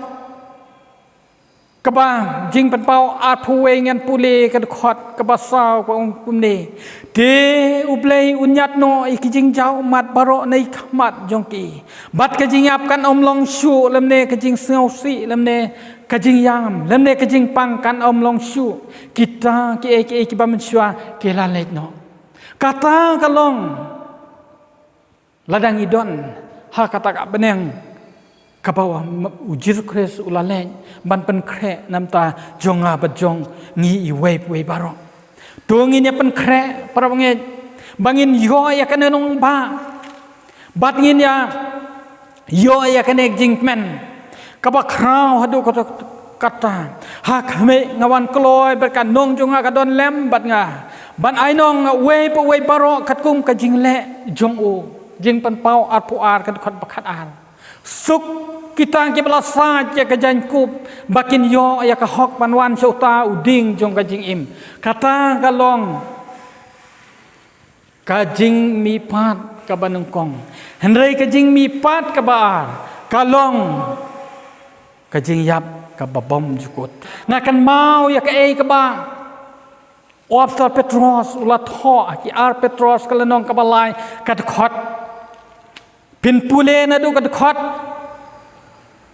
kaba, Jingpynpaw arphew wei, ngan pule ka dkhot kaba saw, ka ong kumne: Te U Blei un ñiad noh ïa ki jingjaw ummat baroh na ki khmat jong ki, bad ka jingïap kan ym long shuh, lymne ka jingsngewsih, lymne ka jingïam, lymne ka jingpang kan ym long shuh. Kita kiei kiei kiba mynshuwa ki la leit noh. Kata ka long lada ngi don ha kata ka bneng kaba u Jisu Khrist u la leit ban pynkhreh na bynta jong nga bad jong ngi iwei pa iwei baroh. To ngin ïa pynkhreh, para bangeit, ba ngin ïoh ïa kane ka nongbah, bad ngin ïa ïoh ïa kane ka jingkmen kaba khraw haduh katta katta. Ha khmih, nga wan kloi bad ka nong jong nga ka don lem bad nga, ban ainong ïa uwei pa uwei baroh katkum ka jingleh jong u. Jingpynpaw arphew ar, ka dkhot ba khatar: Suk kita kiba la sait ïa ka jaiñkup, ba kin ïoh ïa ka hok ban wan sha uta u dieng jong ka jingim. Kata ka long ka jingmihpat kaba nyngkong. Hynrei ka jingmihpat kaba ar ka long ka jingïap kaba bym jukut. Nga kynmaw ïa kaei kaba u Apostol Petros u la thoh ha ki ar Petros ka lynnong kaba lai, ka dkhot. Phin pule naduh ka dkhot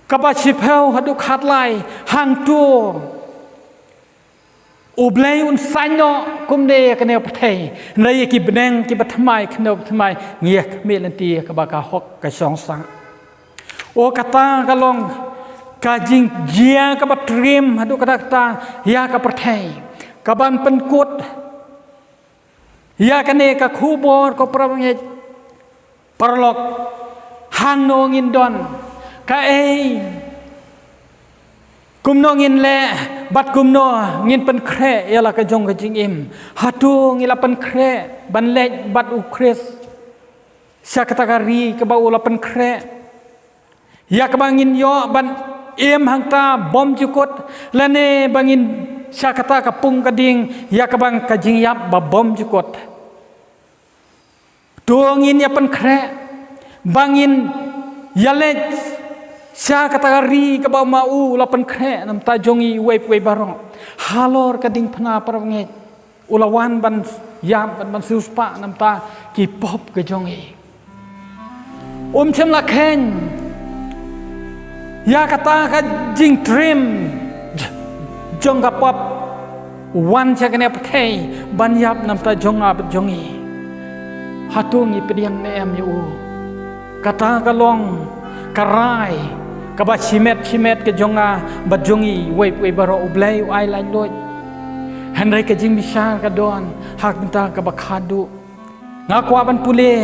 kaba shiphew haduh khatlai: Hangto U Blei un saiñ noh kumne ïa kane ka pyrthei, hynrei ïa ki bneng kiba thymmai, khyndew ba thymmai, ngi ïa khmih lynti ïa kaba ka hok ka shong sah. O, kata ka long ka jingjia kaba triem haduh katta katta ïa ka pyrthei, kaban pynkut ïa kane ka khubor, ko para bangeit, paralok, hangno ngin don, kaei, kumno ngin leh, bad kumno ngin pynkhreh ïa la ka jong ka jingim. Hato ngi la pynkhreh ban leit bad u Khrist sha kata ka ri kaba u la pynkhreh, ïa kaba ngin ïoh ban im hangta bym jukut, lane ba ngin sha kata ka pung ka ding, ïa kaba ka jingïap ba bym jukut? To ngin ïa pynkhreh ba ngin ïa leit sha kata ka ri kaba ma u la pynkhreh na bynta jong ngi iwei pa iwei baroh. Halor ka diengphna, para bangeit, u la wan ban ïap, ban, ban siewspah na bynta ki pop ka jong ngi. Um shym la kheiñ ïa kata ka jingtriem. jong ka pop, u wan sha kane ka pyrthei ban ïap namar jong nga bad jong ngi. Hato ngi pdiang ne em ïa u? Kata ka long ka rai kaba shimet shimet ka jong nga bad jong ngi, wei wei baroh. U Blei u ai laitluid. Hynrei ka jingbishar ka don ha ka bynta kaba khadduh. Nga kwah ban pule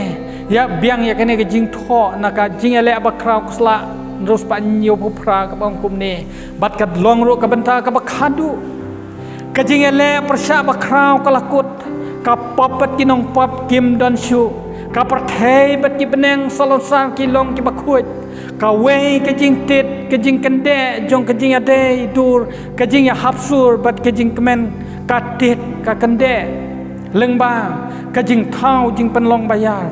ïa, biang ïa kane ka jingthoh na ka Jingïaleh Bakhraw ka sla hynriew spah hynñiewphew phra kaba ong kumne. Bad ka long ruh ka bynta kaba khadduh. Ka jingïaleh pyrshah bakhraw ka la kut, ka pop bad ki nongpop kim don shuh, ka pyrthei bad ki bneng salonsar ki long kiba khuid. Kawei ka jingtit, ka jingkyndeh jong ka jingïadei dur, ka jingïahap sur bad ka jingkmen, ka tit ka kyndeh lyngba ka jingthaw jingpynlong baïar.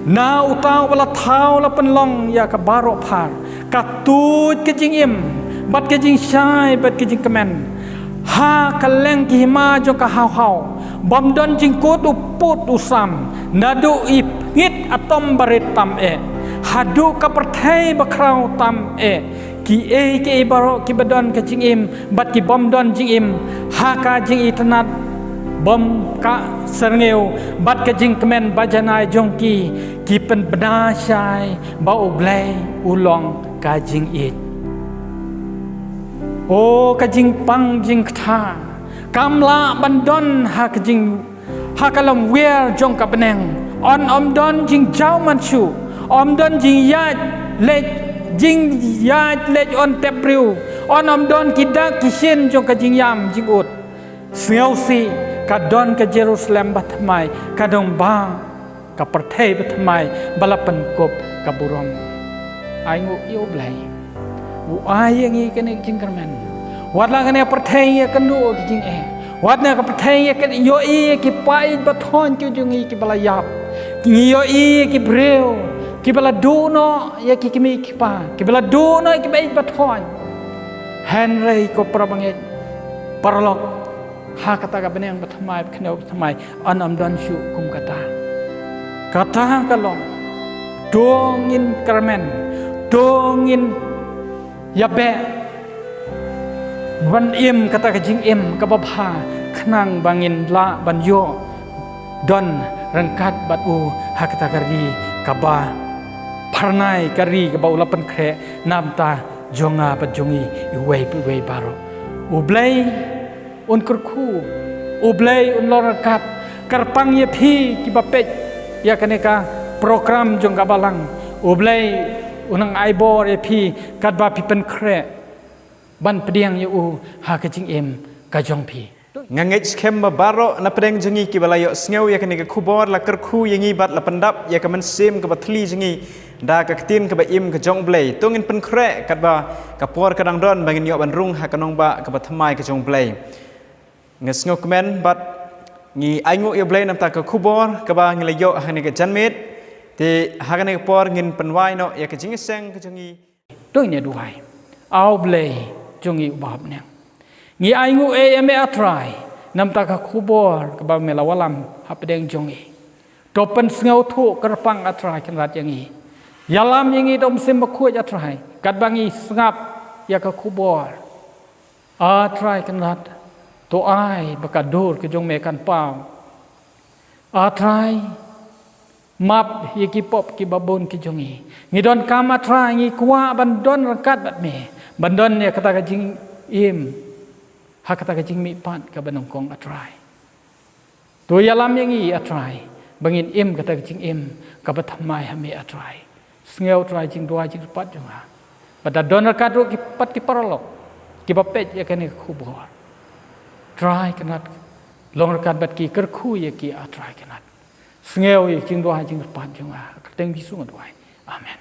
Na uta uba la thaw la pynlong ïa ka baroh phar, ka tuid ka jingim bad ka jingshai bad ka jingkmen. Ha kylleng ki hima jong ka hawhaw, bym don jingkut u pud u sam, naduh i pngit atom barit tam eh, haduh ka pyrthei bakhraw tam eh, kiei kiei baroh kiba don ka jingim bad ki bym don jingim, ha ka jingitynnad bym kah syrngiew bad ka jingkmen bajanai jong ki, ki pynbna shai ba U Blei u long ka jingïeit. O ka jingpang jingkta, kam lah ban don ha ka jing, ha ka lymwiar jong ka bneng. Yn ym don jingjaw man shuh, ym don jingïaid leit, jingïaid leit yn tep briew. Yn ym don ki dak ki shin jong ka jingïam jingud. Sngewsih, ka don ka Jerusalem bathymmai, ka dong ba ka pyrthei bathymmai ba la pynkup ka burom. Ainguh ïa U Blei. U ai ïa ngi kane ka jingkyrmen. Wat la kane ka pyrthei ïakynduh ki jingeh, wat na ka pyrthei ïa ka ïohi ïa ki paid bathoiñ ki jong ngi kiba la ïap, ngi ïohi ïa ki briew kiba la duh noh ïa ki kmie ki kpa, kiba la duh noh ïa ki paid bathoiñ. Hynrei ko parabangeit, paralok, ha kata ka bneng bathymmai, ba khyndew bathymmai, yn ym don shuh kum kata. Kata ka long, to ngin kyrmen, to ngin ïabeh ban im kata ka jingim kaba bha, khnang ba ngin lah ban ïoh don ryngkat bad u ha kata ka ri kaba phyrnai, ka ri kaba u la pynkhreh na bynta jong nga bad jong ngi iwei pa iwei baroh. U Blei un kyrkhu, U Blei un long ryngkat. Kyrpang ïa phi kiba peit ïa kane ka program jong ka Balang. U Blei un nang ai bor ïa phi katba phi pynkhreh ban pdiang ïa u ha ka jingim ka jong phi. Nga ngeit skhem ba baroh na pdeng jong ngi kiba la ïohsngew ïa kane ka khubor la kyrkhu ïa ngi bad la pyndap ïa ka mynsiem kaba thylli jong ngi da ka ktien kaba im ka jong U Blei. To ngin pynkhreh katba ka por ka dang don ba ngin ïoh ban rung ha ka nongbah kaba thymmai ka jong U Blei. Nga sngewkmen bad ngi ainguh ïa U Blei namar ka khubor kaba ngi la ïoh ha kane ka janmiet. Te ha kane ka por ngin pynwai noh ïa ka jingïaseng ka jong ngi. To ngin ïa duwai. A U Blei jong ngi uba ha bneng, ngi ainguh ïa me A Trai namar ka khubor kaba me la wallam ha pdeng jong ngi. To pynsngewthuh kyrpang A Trai Kynrad ïa ngi. Ïalam ïa ngi da U Mynsiem Bakhuid A Trai katba ngi sngap ïa ka khubor. A Trai Kynrad, to ai ba ka dur ka jong me kan paw. A Trai, map ïa ki pop kiba bun ki jong ngi. Ngi donkam A Trai, ngi kwah ban don ryngkat bad me, ban don ïa kata ka jingim ha kata ka jingmihpat kaba nyngkong A Trai. To ïalam ïa ngi A Trai ba ngin im kata ka jingim kaba thymmai ha me A Trai. Sngew Trai jingduwai jingkyrpad jong nga. Bad da don ryngkat ruh ki pat ki paralok kiba peit ïa kane ka khubor. Trai Kynrad, long ryngkat bad ki, kyrkhu ïa ki A Trai Kynrad. Sngew ïa ka jingduwai jingkyrpad jong nga. Ha ka kyrteng Jisu nga duwai. Amen.